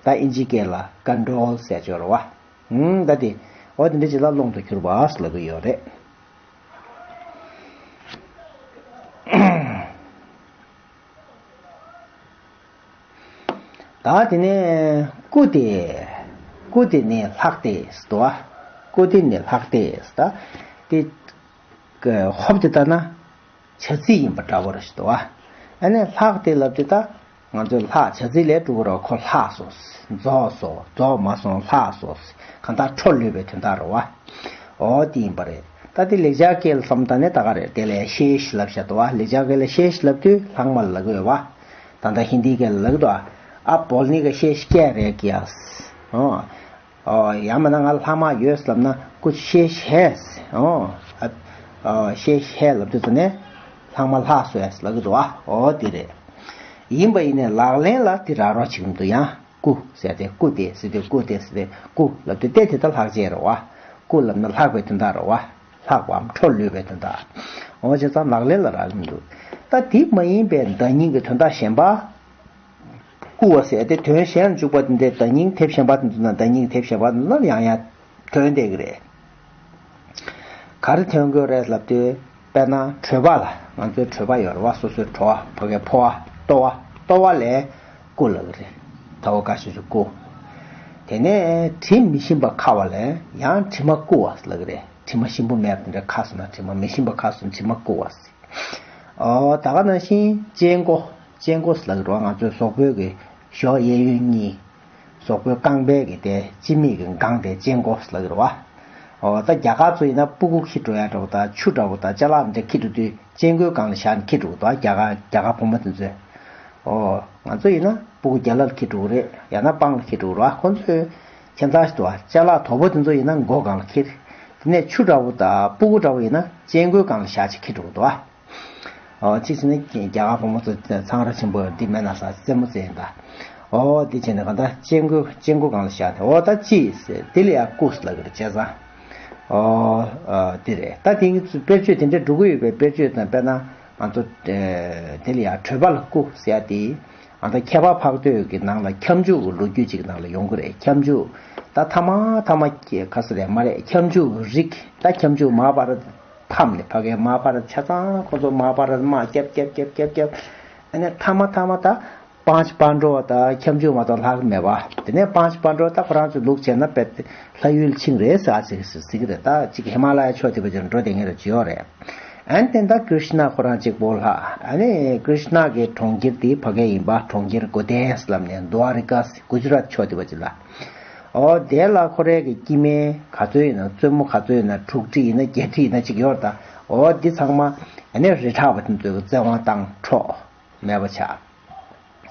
ད་ཨིན་ཇི་སྐད་ལ་ཀོན་ཊོལ་ཟེར་ཅོག་རེད་བ། ཨུམ། ད་དེ་འོ་དེ་འདྲ་ཅིག་ལ་ཀློང་དུ་གྱུར་པ་ལབ་ཀྱི་ཡོད་རེད། ད་དེ་ནས་སྐུ་སྟེ། སྐུ་སྟེ་ནི་ལྷག་སྟེ་ཟེར་དོ། སྐུ་སྟེ་ནི་ལྷག་སྟེ་ཟེར་ད། དེ་ཧོབ་སྟེ་ལྟ་ན། བྱ་ཚིག་ཡིན་པ་འདྲ་བོ་རེད་ཤག་ཏོ། ཨ་ནི་ལྷག་སྟེ་ལབ་དུས་ད། ང་ཚོས་ལྷག་བྱ་ཚིག་ལས་གྲུབ་རོགས་ཁོ་ལྷག་སོང་། རྫོགས་སོང་། རྫོགས་མ་སོང་ལྷག་སོང་། གང་ལྟར་འཕྲོ་ལུས་པའི་དོན་དག་རེད་བ། འོ་དེ་ཡིན་པ་རེད། ད་དེ་ལེགས་སྦྱར་སྐད་ལ་བསམ་ད་ནི་ད་ག་རེད། དེ་ལས་ཤེས་ལབ་ཤག་ཏོ། ལེགས་སྦྱར་སྐད་ལ་ཤེས་ལབ་དུས་ལྷག་མ་ལབ་ཀྱི་ཡོད་བ། ད་ལྟ་ཧིན་དི་སྐད་ལ་ལབ་ཀྱི་འདུག་ཨ་བོལ་ནི་ཀ་ཤེས་ཀྱ་རེ་ཀྱ། ཨོ། ཨོ། ཡང་མིན་ན་ང་ལྷག་མ་ཡོད་ལབ་ན་ཀུ་ཤེས་ཤེས། ཨོ། ཨ། ཨོ། ཤེས་ཤེས་ལབ་དུས་ཙ་ནས་ལྷག་མ་ལྷག་སོང་ལབ་ཀྱི་འདུག་ཨ། ཨོ་དེ་རེད། ཡིན་པ་ཡིན་ནའི་ལག་ལེན་ལ་དེ་རག་རོགས་བྱེད་ཀྱི་མི་འདུག་ཡང་ཀུ་ཟེར་ཏེ་ཀུ་དེ་ཟེར་ཏེ་ཀུ་དེ་ཟེར་ཏེ་ཀུ་ལབ་དུས་ཏེ་དེ་ད་ལྷག་བྱས་རེད་བ། ཀུ་ལབ་ན་ལྷག་པའི་དོན་དག་རེད་བ། ལྷག་པའམ་འཕྲོ་ལུས་པའི་དོན་དག་ཨོ་བྱས་ཙང་ལག་ལེན་ལ་རག་གི་མི་འདུག་ད་དེ་མ་ཡིན་པའི་བརྡ་རྙིང་གི་དོན་དག་གཞན་པ། བསྐུར་བ་ཟེར་ཏེ་དོན་གཞན་འཇུག་པ་དེ་འདྲའི་བརྡ་རྙིང་དེབ་གཞན་པ་དེ་ཚོ་ན་བརྡ་རྙིང་དེབ་གཞན་པ་དེ་ཚོ་ན་ཡང་ཡང་ཐོན་བསྡད་ཀྱི་རེད། ག་རེ་ཐོན་གྱི་ཡོད་རེད་ལབ་དུས་དཔེར་ན་གྲོད་པ་ལ་ང་ཚོའི་གྲོད་པ་ཡོད་རེད་བ། སོ་སོའི་གྲོད་པ་ཕ་གའི་ཕོ་བ་ལྟོ་བ་ལྟོ་བ་ལ་བསྐུར་ལབ་ཀྱི་རེད། ད་འོ་ག་ཞུ་ཞུ་བསྐུར། དེ་ནས་དྲི་མི་ཞིམ་པ་ཁ་བ་ལ་ཡང་དྲི་མ་བསྐུར་བ་ལབ་ཀྱི་རེད། དྲི་མ་ཞིམ་པོ་མེད་པ་དེ་འདྲ་ཁ་སོང་ན་དྲི་མ་མི་ཞིམ་པ་ཁ་སོང་དྲི་མ་བསྐུར་བ་ཟེར། ཨོ། ད་ག་ནང་བཞིན་ལྕེ་མགོ། ལྕེ་མགོ་ཟེར་ལབ་ཀྱི་རེད་བ། ང་ཚོའི་གཟུགས་པོའི་གི་གཞོགས་གཡས་གཡོན་གཉིས། གཟུགས་པོའི་རྐང་པའི་གི་དེ་སྤྱི་མིག་གི་སྒང་དེ་ལྕེ་མགོ་ཟེར་ལབ་ཀྱི་རེད་བ། ཨོ། ད་རྒྱ་གར་ཚོ་ཡིན་ན་སྤུ་གུ་འཁྱེར་འགྲོ་ཡ་འདྲ་བོ་དང་ཆུ་འདྲ་བོ་དང་ཅ་ལག་འདྲ་འཁྱེར་འགྲོ་དུས་ལྕེ་མགོའི་སྒང་ལ་བཞག་ནས་འཁྱེར་འགྲོ་གི་འདུག་རྒྱ་གར་རྒྱ་གར་བུ་མོ་དེ་ཚོས། ཨོ། ང་ཚོ་ཡིན་ན་སྤུ་གུ་རྒྱ་ལ་ལ་འཁྱེར་འགྲོ་གི་རེད། ཡང་ན་པང་ལ་འཁྱེར་འགྲོ་གི་རེད་བ། ཁོ་ཚོས་ཁྱད་མཚར་ཞིག་འདུག་བ། ཅ་ལག་དོག་པོ་དེ་ཚོ་ཡིན་ན་མགོ་སྒང་ལ་འཁྱེར། དེ་ནས་ཆུ་འདྲ་བོ་དང་སྤུ་གུ་འདྲ་བོ་ཡིན་ན་ལྕེ་མགོའི་སྒང་ལ་བཞག་ཅིག་འཁྱེར་འགྲོ་གི་འདུག་བ། ཨོ། གཅིག་བྱས་ན་རྒྱ་གར་བུ་མོ་ཚོ་ཚང་ར་ཆེན་པོ་འདི་མེད་ན་ས་རྩེད་མོ་རྩེ་ཡིན་ད། ཨོ། འདི་བྱས་ན་གང་ལྟར་ལྕེ་མགོ་ལྕེ་མགོ་སྒང་ལ་བཞག་ནས། ཨོ། ད་ཅི་ཟེར་དེ་ལ་ཡང་བསྐུར་ལབ་ཀྱི་རེད་བྱས་ཙང་། ཨོ། ཨ། འདི་རེད། ད་དེང་གི་དཔེར་བརྗོད་དེ་འདྲ་འགྲོ་གི་ཡོད་པའི་དཔེར་བརྗོད་དང་དཔེར་ན་ང་ཚོ་དེ་ལ་ཡང་གྲོད་པ་ལ་བསྐུར་ཟེར་ཡ་དེ། ཨ། ད་མཁས་པ་འཕགས་བསྟོད་ཀྱི་ནང་ལ་ཁྱབ་འཇུག་གི་ལོ་རྒྱུས་ཅིག་ནང་ལ་ཡོང་གི་རེད། ཁྱབ་འཇུག་ད་ཐ་མ་ཐ་མ་ག་ས་རེད་མ་རེད། ཁྱབ་འཇུག་གི་རིགས་ད་ཁྱབ་འཇུག་མ་ཧཱ་བྷ་ར་ཏ་ཕམ་ནས་ཕ་གའི་མ་ཧཱ་བྷ་ར་ཏ་ཆ་ཚང་ཁོ་ཚོ་མ་ཧཱ་བྷ་ར་ཏ་དམག་རྒྱབ་རྒྱབ་རྒྱབ་རྒྱབ་རྒྱབ། ཨ་ནི་ཐ་མ་ཐ་མ་ད་པཎ་ཆེན་པཎ་གྲུབ་ད་ཁྱབ་འཇུག་མ་གཏོགས་ལྷག་མེད་པ། དེ་ནས་པཎ་ཆེན་པཎ་གྲུབ་ད་ཁོ་རང་ཚོའི་ལུགས་བྱས་ན་དཔེ་ལྷ་ཡུལ་ཆིངས་རེད་ཟེར་ཨ་ཅིག་ཟེར་གི་རེད། ད་ཅིག་ཧི་མ་ལ་ཡ་ཕྱོགས་དེ་བ་ཅིག་འགྲོ་བསྡད་མཁན་རེད་ཅིག་ཡོད་རེད། ཨ་ནི་དེ་ད་ཀྲིཤ་ན་ཁོ་རང་གཅིག་པོ་ལྷག་ཨ་ནི་ཀྲིཤ་ན་གི་གྲོང་ཁྱེར་དེ་ཕ་གི་ཡིན་པ། གྲོང་ཁྱེར་གོ་ཏན་ལབ་ནས་དུ་ཨ་རི་ཀ་གུ་ཇི་རཱཏ་ཕྱོགས་དེ་བ་ཅིག་ལ། ཨོ་དེ་ལ་ཁོ་རའི་གི་སྐྱེ་དམན་ག་ཚོད་ཡིན་ན་བཙུན་མོ་ག་ཚོད་ཡིན་ན་དྲུག་ཁྲི་ཡིན་ན་བརྒྱད་ཁྲི་ཡིན་ན་ཅིག་ཡོད་རེད་ད། ཨོ་འདི་ཚང་མ་ཨ་ནི་རི་བྲག་པ་དེ་ཚོའི་གི་བཙན་དབང་བཏང་འཕྲོག་མེད་པ་ཆགས།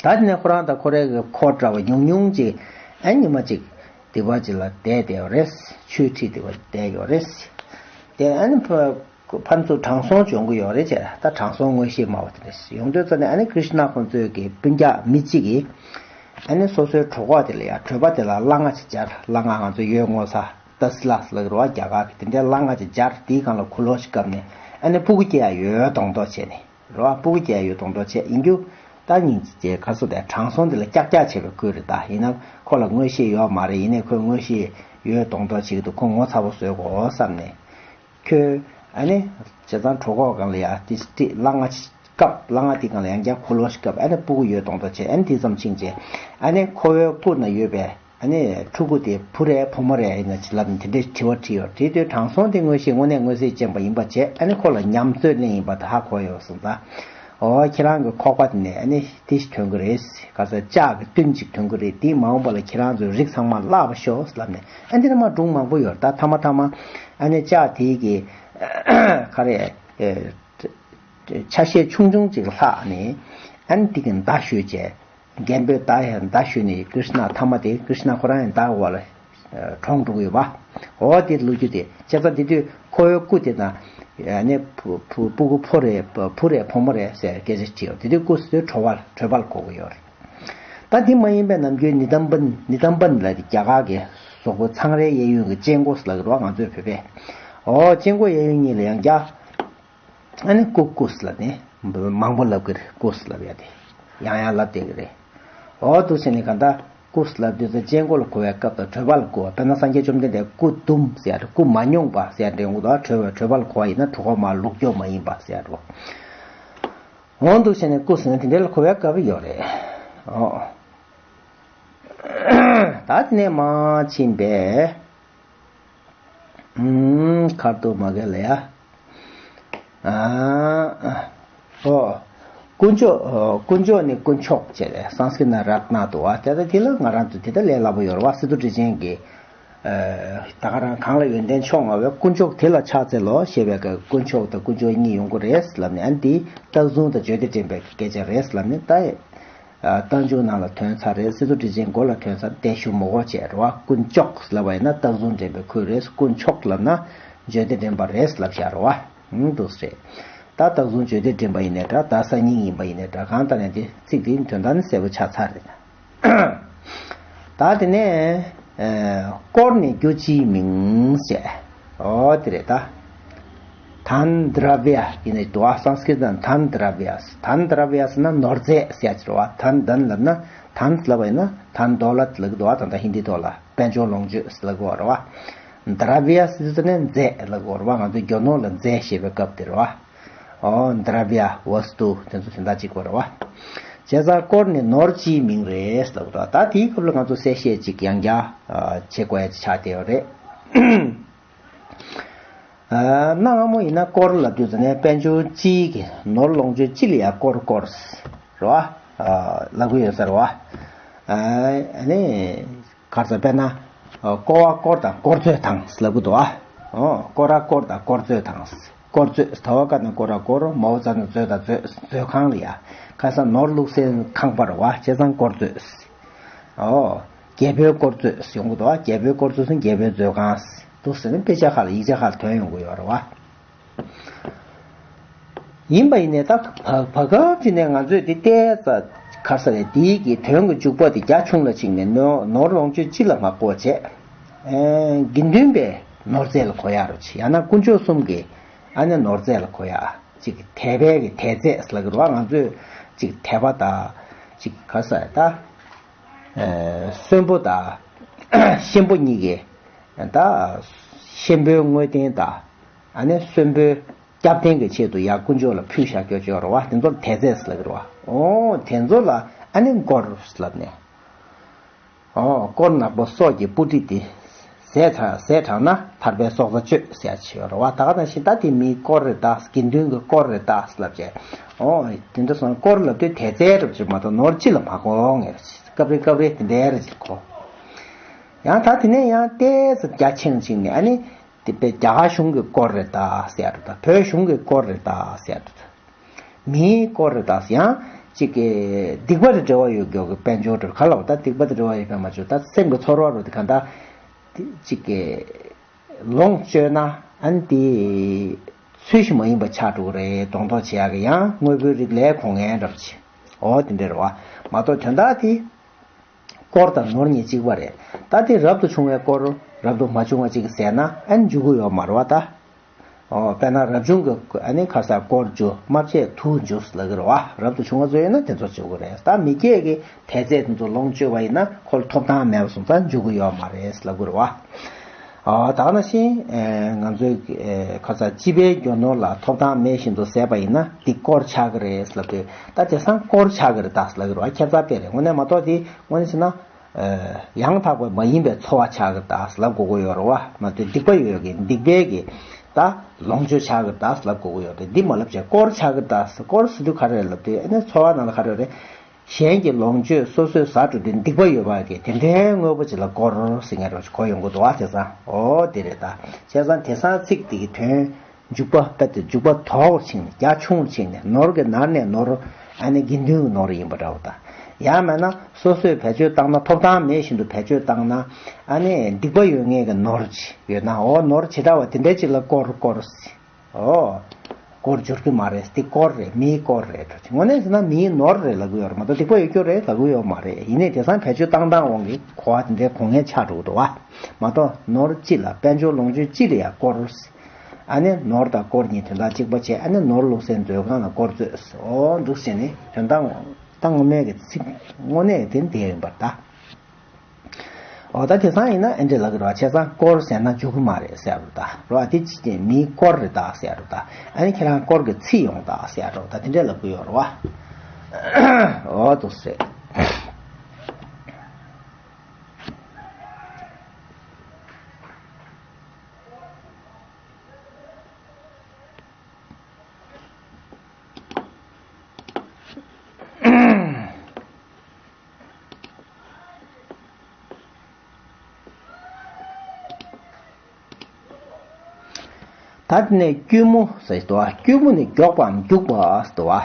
ད་དེ་ནས་ཁོ་རང་དང་ཁོ་རའི་གི་འཁོར་འདྲ་བ་ཉུང་ཉུང་ཅིག་ཨ་ཉི་མ་ཅིག་དེ་བ་ཅིག་ལ་བསྡད་བསྡད་ཡོད་རེད། ཆོས་ཁྲིད་དེ་བ་བསྡད་ཡོད་རེད། དེ་ཨ་ནི་ཕ་ཕན་ཚུན་དྲང་སྲོང་བྱུང་གི་ཡོད་རེད་ཅེས། ད་དྲང་སྲོང་མངོན་ཤེས་སྨྲ་བ་དེ་འདྲ་ཡོང་དུས་ཙ་ནས། ཨ་ནི་ཀྲིཤ་ན་ཁོང་ཚོའི་གི་སྤུན་ཀྱག་མི་གཅིག་གིས་ཨ་ནི་སོ་སོའི་གྲོད་ཁོག་དེ་ལ་ཡ། གྲོད་པ་དེ་ལ་སླ་ང་ཅིག་སྦྱར། སླ་ང་ང་ཚོ་ཡོས་བརྔོ་ས་ཏ་སི་ལ་ཟེར་ལབ་ཀྱི་རེད་བ། རྒྱ་གར་གི་དེ་འདྲའི་སླ་ང་ཅིག་སྦྱར། དེའི་སྒང་ལ་ཁུ་ལོ་ཞིག་བཀབ་ནས། ཨ་ནི་སྤུ་གུ་སྐྱེ་ཡ་ཡོད་མདོག་མདོག་བྱས་ནས། རེད་བ། སྤུ་གུ་སྐྱེ་ཡོད་མདོག་མདོག་བྱས་ཡིན་རྒྱུ། ད་སྙིང་རྗེ་ག་སོ་དེ་དྲང་སྲོང་དེ་ལ་ཀྱག་ཀྱག་བྱས་པའི་ཁུལ་རེད། ད་ཡིན་ན་ཁོ་ལ་མངོན་ཤེས་ཡོད་མ་རེད། ཡིན་ནའི་ཁོས་མངོན་ཤེས་ཡོད་མདོག་མདོག་བྱེད་ཀྱི་འདུག་ཁོ་ངོ་ཚ་པོ་བཟོས་གོ་བསམ་ནས། ཁོས་ཨ་ནི་བྱས་ཙང་གྲོད་ཁོག་སྒང་ལ་ཡ་དེ་སླ་ང་ཅིག་བཀབ། སླ་ང་དེ་སྒང་ལ་ཡང་བསྐྱར་ཁུ་ལོ་ཞིག་བཀབ། ཨ་ནི་སྤུ་གུ་ཡོད་མདོག་མདོག་བྱས། ཨ་ནི་དེ་ཙམ་ཕྱིན་རྗེས་ཨ་ནི་ཁོ་བོའི་སྐུ་ན་ཡོད་པའི་ཨ་ནི་ཕྲུ་གུ་དེ་བུ་རེད་ཕོ་མོ་རེད་ཡིན་ན་ཅི་ལབ་ནས་དེ་འདྲའི་དྲི་བ་དྲིས་ཡོད། དྲིས་དུས་དྲང་སྲོང་དེ་མངོན་ཤེས་དངོས་གནས་མངོན་གསལ་ཅན་པ་ཡིན་པ་བྱས། ཨ་ནི་ཁོ་ལ་ཉམས་ཚོད་ལེན་ཡིན་པ་དེ་ཧ་གོ་ཡོད་སོང་ཙང་། འོ་ཁྱེད་རང་གི་ཁོག་པ་དེ་ནས་ཨ་ནི་དེ་ཞིག་ཐོན་གི་རེད། ག་ས་ལྕགས་ཀྱི་བདུན་ཅིག་ཐོན་གི་རེད། དེ་མ་འོངས་པ་ལ་ཁྱེད་རང་ཚོའི་རིགས་ཚང་མ་བརླག་པ་ཤོག་ལབ་ནས། ཨ་འདི་ནས་མ་སྒྲུང་མང་པོ་ཡོད། ད་ཐ་མ་ཐ་མ་ཨ་ནི་ལྕགས་དེ་གི་ག་རེ། ཆ་ཤས་ཆུང་ཆུང་ཅིག་ལྷག་ནས། ཨ་ནི་དེ་གི་མདའ་གཞུས་བྱས། རྒན་པོས་མདའ་ཡང་མདའ་གཞུས་ནས་ཀྲིཤ་ན་ཐ་མ་དེ་ཀྲིཤ་ན་ཁོ་རང་ཡང་མདའ་འོག་ལ་གྲོངས་འགྲོ་གི་ཡོད་པ། འོ་དེ་ལོ་རྒྱུས་དེ་བྱས་ཙང་། དེ་དུས་ཁོའི་སྐུ་དེ་ན་ཨ་ནི་བུ་བུ་སྤུ་གུ་ཕོ་རེད་བུ་རེད་ཕོ་མོ་རེད་ཟེར་སྐད་ཆ་དྲིས་ཡོད། དེ་དུས་སྐུ་ཟེར་དུས་གྲོད་པ་གྲོད་པ་ལ་གོ་གི་ཡོད་རེད། ད་དེ་མ་ཡིན་པའི་ནམ་རྒྱུན་ནི་དམ་པན་ནི་དམ་པན་ལ་རྒྱ་གར་གྱི་གཟུགས་པོ་ཚངས་རའི་གཡས་གཡོན་གྱི་ཅན་ཀོ་ཟེར་ལབ་ཀྱི་རེད་བ། ང་ཚོའི་བོད་པས། འོ་ཅན་ཀོ་གཡས་གཡོན་གཉིས་ལ་ཡང་རྒྱ། ཨ་ནི་ཀུ་ཀུ་ཟེར་ལབ་ནས་མང་པོ་ལབ་ཀྱི་རེད། ཀུ་ཟེར་ལབ་ཡ་དེ་ཡང་ཡང་ལབ་བསྡད་ཀྱི་རེད། འོ་འདུག་བྱས་ནས་གང་ལྟར་ཀུ་ཟེར་ལབ་དུས་ཙང་ཅན་ཀོ་ལ་གོ་བའི་སྐབས་དང་གྲོད་པ་ལ་གོ་བ། དཔེར་ན་སངས་རྒྱས་བཅོམ་ལྡན་འདས་སྐུ་དུམ་ཟེར་ཡ་དེ་སྐུ་མ་མྱོང་པ་ཟེར་ཡ་འདྲ་ཡོང་གི་འདུག་གྲོད་པ་གྲོད་པ་ལ་གོ་བ་ཡིན་ན་གྲོད་ཁོག་མར་ལུག་སྐྱོ་མ་ཡིན་པ་ཟེར་ཡ་འདྲ། འོ་འདུག་བྱས་ནས་ཀུ་ཟེར་ན་དེ་འདྲ་ལ་གོ་བའི་སྐབས་ཡོད་རེད། འོ། ད་དེ་ནས་མར་ཕྱིན་པས། ཨུམ། ཁར་དུ་མ་གེ་ལ་ཡ། ཨ། ཨོ། དཀོན་མཆོག་ཨོ། དཀོན་མཆོག་ནི་དཀོན་མཆོག་ཅེས་རེད། སཾ་སྐྲྀཏ་ན་རཏྣ་འདུག་བ། དེ་ལ་དེ་ལ་ང་རང་ཚོ་དེ་ལྟར་ལས་སླ་པོ་ཡོད་རེད་བ། སི་ཏུ་ཊཱིཀ་ཅན་གྱིས། ཨ། ད་ག་རང་གང་ལ་ཡོན་ཏན་མཆོག་མངའ་བའི་དཀོན་མཆོག་དེ་ལ་ཕྱག་འཚལ་ལོ་ཞེས་པའི་སྐབས་དཀོན་མཆོག་དང་དཀོན་མཆོག་གཉིས་ཡོང་གི་རེད་ལབ་ནས། ཨ་ནི་དེ་རྟགས་བཟུང་དང་བརྗོད་བདེ་འདྲེན་པའི་སྐད་ཆ་རེད་ལབ་ནས། ད། རྟགས་འཇུག་ནང་ལ་ཐོན་ཚར་རེད། སི་ཏུ་ཊཱིཀ་ཅན་མགོ་ལ་ཐོན་ཚར། དེ་ཞུ་མི་དགོས་བྱས་རེད་བ། དཀོན་མཆོག་ལབ་པ་ཡིན་ན་རྟགས་བཟུང་འདྲེན་པའི་ཁུལ་རེད། དཀོན་མཆོག་ལབ་ན་བརྗོད་བདེ་འདྲེན་པ་རེད་ལབ་བཞག་རེད་བ། ཨང་། འདུག་སེ་རེད། ད་རྟགས་བཟུང་བརྗོད་བདེ་འདྲེན་པ་ཡིན་ནའི་འདྲ། ད་ས་སྙིང་ཡིན་པ་ཡིན་ནའི་འདྲ། གང་ལྟར་ནས་དེ་ཚིག་དེའི་དོན་དག་ནི་གསལ་པོ་ཆགས་ཚར་རེད། ད་དེ་ནས། ཨེ། དཀོར་ནི་རྒྱུ་ཅིའི་མིང་ཞེས། ཨོ་དེ་རེད་ད། དཱན་དྲ་བྱ་ཡིན་ནའི་འདུག་ཨ། སཾ་སྐྲྀཏ་ན་དཱན་དྲ་བྱ། དཱན་དྲ་བྱ་ཟེར་ན་ནོར་རྫས་ཟེར་ཡ་ཅིག་རེད་བ། དཱན་དཱན་ལབ་ན། དཱན་ལབ་པ་ཡིན་ན་དཱན་དོ་ལཏ་ལབ་ཀྱི་འདུག་ཨ། ད་ལྟ་ཧིན་དི་ཐོག་ལ་དཔལ་འབྱོར་ལོངས་སྤྱོད་ཟེར་ལབ་ཀྱི་ཡོད་རེད་བ། དྲ་བྱ་ཟེར་དུས་ཙ་ནས་རྫས་ལབ་ཀྱི་ཡོད་རེད་བ། ང་ཚོ་རྒྱུ་ནོར་ལ་རྫས་ཞེས་པའི་སྐབས་དེ་རེད་བ། ཨོ། དྲ་བྱ། ཝསྟུ། དེ་ཚོ་དེ་འདྲ་གཅིག་པ་རེད་བ། བྱས་ཙང་དཀོར་ནི་ནོར་སྤྱིའི་མིང་རེད་ལབ་རེད། ད་དེའི་སྐབས་ལ་ང་ཚོ་གསལ་བཤད་ཅིག་ཡང་བསྐྱར་བྱེད་དགོས་ཡ་ཆགས་བསྡད་ཡོད་རེད། གནའ་སྔ་མོ་ཡིན་ན་དཀོར་ལབ་དུས་ཙ་ནས་དཔལ་འབྱོར་སྤྱིའི་གི་ནོར་ལོངས་སྤྱོད་སྤྱི་ལ་ཡ་དཀོར་དཀོར་རེད་བ། ལབ་ཀྱི་ཡོད་ས་རེད་བ། ཨ་ནི། ག་རེ་ཟེར། དཔེར་ན། ཨ། བསྐོར་བ་བསྐོར་དང་བསྐོར་མཛོད་དང་ལབ་ཀྱི་འདུག་ཨ། ཨོ། བསྐོར་བ་བསྐོར་དང་བསྐོར་མཛོད་དང་། བསྐོར་མཛོད། ད་བ་ག་ན་བསྐོར་བ་བསྐོར། མ་བ་ཛ་ན་མཛོ་དང་མཛོད། མཛོད་ཁང་ལ་ཡ། ཁ་སང་ནོར་བླུག་སའི་ཁང་པ་རེད་བ། བྱས་ཙང་བསྐོར་མཛོད། ཨོ། རྒྱལ་པོའི་བསྐོར་མཛོད་ཡོང་གི་འདུག་ཨ། རྒྱལ་པོའི་བསྐོར་མཛོད་ཟེར་རྒྱལ་པོའི་མཛོད་ཁང་འདུག་ཟེར་ནས་དཔེ་ཆ་ཁག་ལ་ཡིག་ཆ་ཁག་ལ་ཐོན་ཡོང་གི་ཡོད་རེད་བ། ཡིན་པ་ཡིན་ནའི་ད་བར་བར་སྐབས་ཅིག་ནས་ང་ཚོས་དེ་ལྟའི་ཙ་ག་རེ་ཟེར་རེད། དེའི་གི་དོན་གྱི་འཇུག་པ་དེ་རྒྱ་ཆུང་ལ་ཕྱིན་ནས་ནོར་ནོར་ལོངས་སྤྱོད་སྤྱི་ལ་མ་གོ་བྱས། ཨེ། དགེ་འདུན་པའི་ནོར་རྫས་ལ་གོ་ཡ་རོ་ཆེ། ཡང་ན་དཀོན་མཆོག་གསུམ་གྱི་ཨ་ནི་ནོར་རྫས་ལ་གོ་ཡ། ཅིག་དད་པའི་གི་དད་རྫས་ལབ་ཀྱི་རེད་བ། ང་ཚོས་ཅིག་དད་པ་དང་། ཅིག་ག་རེ་ཟེར་རེད་ད། ཨེ། གསོན་པོ་དང་གཤེན་པོ་གཉིས་ཀྱི། ད་གཤེན་པོའི་དངོས་རྟེན་དང་། ཨ་ནི་གསོན་པོའི་སྐྱབས་རྟེན་གྱི་ཆེད་དུ་ཡར་དཀོན་མཆོག་ལ་ཕུལ་བཞག་རྒྱུ་ཅིག་ཡོད་རེད་བ། དེ་ཚོ་ལ་དད་རྫས་ཟེར་ལབ་ཀྱི་རེད་བ། ཨོ། དེ་ཚོ་ལ་ཨ་ནི་དཀོར་ལབ་ནས། ཨོ། དཀོར་ནག་པོ་སྲོག་གི་སྤུ་གྲི་སྟེ། ཟས་དྲངས་ཟས་དྲངས་ན་ཐར་པའི་སྲོག་རྩ་གཅོད་ཟེར་ཡ་ཅིག་ཡོད་རེད་བ། ད་ག་ནང་བཞིན་ད་དེ་མིའི་དཀོར་རེད་ད། དགེ་འདུན་གྱི་དཀོར་རེད་ད་ལབ་བྱས། ཨོ། དེ་འདྲ་སོང་དཀོར་ལབ་དུས་དད་རྫས་རབ་ཅིག་མ་གཏོགས་ནོར་སྤྱི་ལ་མ་གོ་ངེས། སྐབས་རེ་སྐབས་རེ་དེ་འདྲའི་རེ་ཅིག་གོ། ཡང་ད་དེ་ནས་ཡང་ཏོག་ཙམ་རྒྱ་ཆེན་ཕྱིན་ནས། ཨ་ནི་དེ་དཔེ་རྒྱ་གར་གཞུང་གི་དཀོར་རེད་ད་ཟེར་ཡ་རེད་ད། བོད་གཞུང་གི་དཀོར་རེད་ད་ཟེར་ཡ་རེད་ད། མིའི་དཀོར་རེད་ད། ཡང་ཅིག་གི་སྡིག་པ་དང་འབྲེལ་བ་ཡོད་མཁན་གྱི་དཔལ་འབྱོར་རེད། ག་ལ་བ་ད་སྡིག་པ་དང་འབྲེལ་བ་ཡོད་མཁན་མ་བྱུང་། ད་སེམས་ཀྱི་ཚོར་བ་རུ་དེ་ག་ད་ཅིག་གི་ལོངས་སྤྱོད་ན། ཨ་ནི་དེ་ཚུལ་བཞིན་མ་ཡིན་པ་ཆགས་འགྲོ་གི་རེད། གདོང་ཐོག་བྱེད་ཡག་གི་ཡང་དངོས་པོའི་རིགས་ལས་གོ་ངན་འདྲ་པོ་ཅིག་འོ་དེ་འདྲ་རེད་བ། མ་གཏོགས་དོན་དག་དེ་དཀོར་དང་ནོར་གཉིས་གཅིག་པ་རེད། ད་དེ་རབ་ཏུ་བྱུང་བའི་དཀོར་རབ་ཏུ་མ་བྱུང་བ་གཅིག་ཟེར་ན་ཨ་ནི་འཇུག་གི་ཡོད་མ་རེད་བ་ད། ཨོ། དཔེར་ན་རབ་བྱུང་གི་ཨ་ནི་ཁ་ས་དཀོར་འཇུ་མ་བྱས་དུག་འཇུས་ལབ་ཀྱི་རེད་བ། རབ་ཏུ་བྱུང་བ་ཚོ་ཡིན་ན་དེ་ཚོ་འཇུག་གི་རེད། ད་མི་སྐྱེས་ཀྱི་དད་རྫས་དེ་ཚོ་ལོངས་སྤྱོད་པ་ཡིན་ན་ཁོ་ལ་ཐོབ་ཐང་མེད་པ་སོང་ཙང་འཇུག་གི་ཡོད་མ་རེད་ལབ་ཀྱི་རེད་བ། ཨོ། ད་ག་ནང་བཞིན་ཨེ་ང་ཚོའི་ཨེ་ཁ་ས་སྤྱི་པའི་རྒྱུ་ནོར་ལ་ཐོབ་ཐང་མེད་བཞིན་དུ་ཟད་པ་ཡིན་ན་འདི་དཀོར་ཆགས་ཀྱི་རེད་ལབ་དུས་ད་དེང་སང་དཀོར་ཆགས་ཀྱི་རེད་ད་ལབ་ཀྱི་རེད་བ། ཁྱད་མཚར་དཔེ་རེད། དངོས་གནས་མ་གཏོགས་དེ་དངོས་གནས་བྱས་ན། ཡང་དག་པ་མ་ཡིན་པའི་འཚོ་བ་ཆགས་ཀྱི་རེད་ད་ལབ་དགོས་ཀྱི་ཡོད་རེད་བ། མ་གཏོགས་སྡིག་པ་ཡོད་ཀྱི་སྡིག་པའི་གི་ད་ལོངས་སྤྱོད་ཆགས་ཀྱི་རེད་ད་ལབ་དགོས་ཀྱི་ཡོད་རེད། འདི་མ་ལབ་བྱས་དཀོར་ཆགས་ཀྱི་རེད་ད། དཀོར་ཟེར་དུས་ག་རེ་རེད་ལབ་དུས་ཨ་ནི་འཚོ་བ་ནང་ལ་ག་རེ་རེད། གཞན་གྱི་ལོངས་སྤྱོད་སོ་སོས་ཟ་འགྲོ་དུས་སྡིག་པ་ཡོད་པ་གི་དེ་འདྲའི་དངོས་པོ་ཅིག་ལ་དཀོར་ཟེར་མཁན་རེད་གོ་ཡོང་གི་འདུག་བ། དེང་སང་ཨོ་དེ་རེད་ད། བྱས་ཙང་དེང་སང་ཚིག་འདི་གི་དོན། འཇུག་པ་ལྟ་དུས་འཇུག་པ་དོག་པར་ཕྱིན་ནས་རྒྱ་ཆུང་རུ་ཕྱིན་ནས་ནོར་གྱི་ནར་ནས་ནོར། ཨ་ནི་དགེ་འདུན་གྱི་ནོར་ཡིན་པ་འདྲ་བོ་དང་། ཡང་མིན་ན་སོ་སོས་བེད་སྤྱོད་བཏང་ན་ཐོབ་ཐང་མེད་བཞིན་དུ་བེད་སྤྱོད་བཏང་ན་ཨ་ནི་སྡིག་པ་ཡོད་ངེས་ཀྱི་ནོར་ཅིག་ཡོད་ན་འོ་ནོར་ཇི་འདྲ་བ་དེ་འདྲ་ཅིག་ལ་དཀོར་དཀོར་ཟེར། འོ། དཀོར་འགྱུར་གྱི་མ་རེད། འདི་དཀོར་རེད། མིའི་དཀོར་རེད་འགྲོ། དངོས་གནས་ཟེར་ན་མིའི་ནོར་རེད་ལབ་ཀྱི་ཡོད་རེད་མ་གཏོགས་སྡིག་པ་ཡོད་རྒྱུ་རེད་ལབ་ཀྱི་ཡོད་མ་རེད། ཡིན་ནའི་དེང་སང་བེད་སྤྱོད་བཏང་སྟངས་དབང་གིས་གོ་བ་དེ་འདྲའི་གོ་ངན་ཆགས་འགྲོ་གི་འདུག་བ། མ་གཏོགས་ནོར་སྤྱི་ལ་དཔལ་འབྱོར་ལོངས་སྤྱོད་སྤྱི་ལ་ཡང་དཀོར། ཨ་ནི་ནོར་དང་དཀོར་གཉིས་དོན་དག་གཅིག་པ་བྱས། ཨ་ནི་ནོར་བླུགས་སའི་མཛོད་ཁང་ལ་དཀོར་མཛོད། འོ་འདུག་བྱས་ནས་དོན་དག་ད་དངོས་གནས་ཀྱི་ཚིག་དངོས་གནས་དེ་འདི་ཡིན་པར་ད། འོ་ད་དེང་སང་ཡིན་ན་ཨེ་འདྲས་ལབ་ཀྱི་རེད་བ། བྱས་ཙང་དཀོར་ཟེར་ན་འཇུག་གི་མ་རེད་ཟེར་རོ་ད་རོ། ཨ་དེ་ཅི་སྟེ་མིའི་དཀོར་རེད་ད་ཟེར་རོ་ད། ཨ་ནི་ཁྱེད་རང་དཀོར་གྱི་ཚིག་ཡོང་ད་ཟེར་རོ་ད། དེ་འདྲས་ལབ་ཀྱི་ཡོད་རེད་བ། འོ་འདུག་ཟེར། ད་དེ་ནས་སྐྱུར་མོ་ཟེར་འདུག་བ། སྐྱུར་མོ་ནི་མགྱོགས་པའམ་རྒྱུག་པ་ཟེར་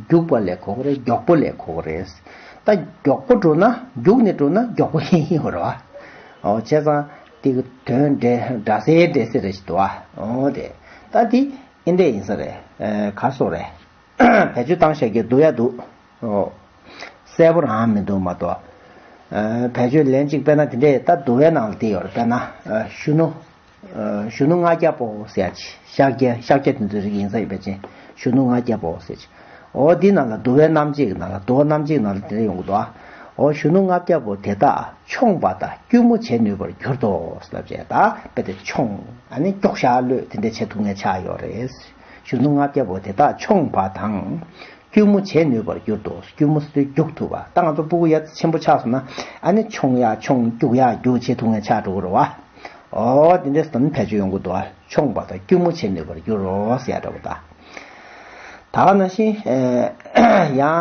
འདུག་བ། རྒྱུག་པ་ལས་གོ་གི་རེད། མགྱོགས་པོ་ལས་གོ་གི་རེད། ད་མགྱོགས་པོ་འགྲོ་ན་རྒྱུག་ནས་འགྲོ་ན་མགྱོགས་པོ་ཡིན་ཡོད་རེད་བ། འོ་བྱས་ཙང་དེ་གི་དོན་འདྲ་འདྲ་སེ་འདྲ་སེ་རེད་ཞིག་འདུག་བ། འོ་དེ་ད་དེ་ཨེ་འདྲས་ཡིན་ས་རེད། ཨ་ག་སོ་རེད། བེད་སྤྱོད་བཏང་བཞག་གི་འདུག་ཡ་འདུག་འོ། གསལ་པོ་རང་མི་འདུག་མ་གཏོགས། ཨ་བེད་སྤྱོད་ལན་གཅིག་དཔེར་ན་དེ་འདྲས་ད་འདུག་པའི་ནང་ལ་དེ་ཡོད་རེད། དཔེར་ན་ཨ་གཞོན་ནུ། ཨ་གཞོན་ནུ་ལྔ་བརྒྱ་པོ་ཟེར་ཡ་ཅིག་ཤཱཀྱ་ཤཱཀྱ་དེ་ཚོའི་རིགས་ཡིན་ས་ཡོད་པའི་ཅིག་གཞོན་ནུ་ལྔ་བརྒྱ་པོ་ཟེར་ཅིག་འོ་འདི་ནང་ལ་འདུག་པའི་རྣམ་འབྱེད་ཀྱི་ནང་ལ་འདུག་པ་རྣམ་འབྱེད་ཀྱི་ནང་ལ་དེ་འདྲས་ཡོང་གི་འདུག་ཨ། འོ་གཞོན་ནུ་ལྔ་བརྒྱ་པོ་དེ་དག་མཆོངས་པ་དང་སྐྱུར་མོ་བྱེད་ནུས་པར་གྱུར་ཏོ་ཟེར་ལབ་བྱས། ད་དཔེ་དེ་མཆོངས་ཨ་ནི་སྐྱོག་བཞག་གློད་དེ་འདྲས་བྱེད་ཐུབ་མཁན་ཆགས་ཡོད་རེད། གཞོན་ནུ་ལྔ་བརྒྱ་པོ་དེ་དག་མཆོངས་པ་དང་། སྐྱུར་མོ་བྱེད་ནུས་པར་གྱུར་ཏོ། སྐྱུར་མོ་ཟེར་དུས་རྒྱུག་ཐུབ་པ། ད་ང་ཚོ་སྤུ་གུ་ཡ་ཆེན་པོ་ཆགས་སོང་ན་ཨ་ནི་མཆོང་ཡ་མཆོང་རྒྱུག་ཡ་རྒྱུག་བྱེད་ཐུབ་མཁན་ཆགས་འགྲོ་གི་རེད་བ། འོ་དེ་འདྲས་སོང་ན་བེད་སྤྱོད་ཡོང་གི་འདུག་བ། མཆོངས་པ་དང་སྐྱུར་མོ་བྱེད་ནུས་པར་འགྱུར་རོ་ཟེར་ཡ་འདྲ་བོ་ད། ད་ག་ནང་བཞིན་ཡང་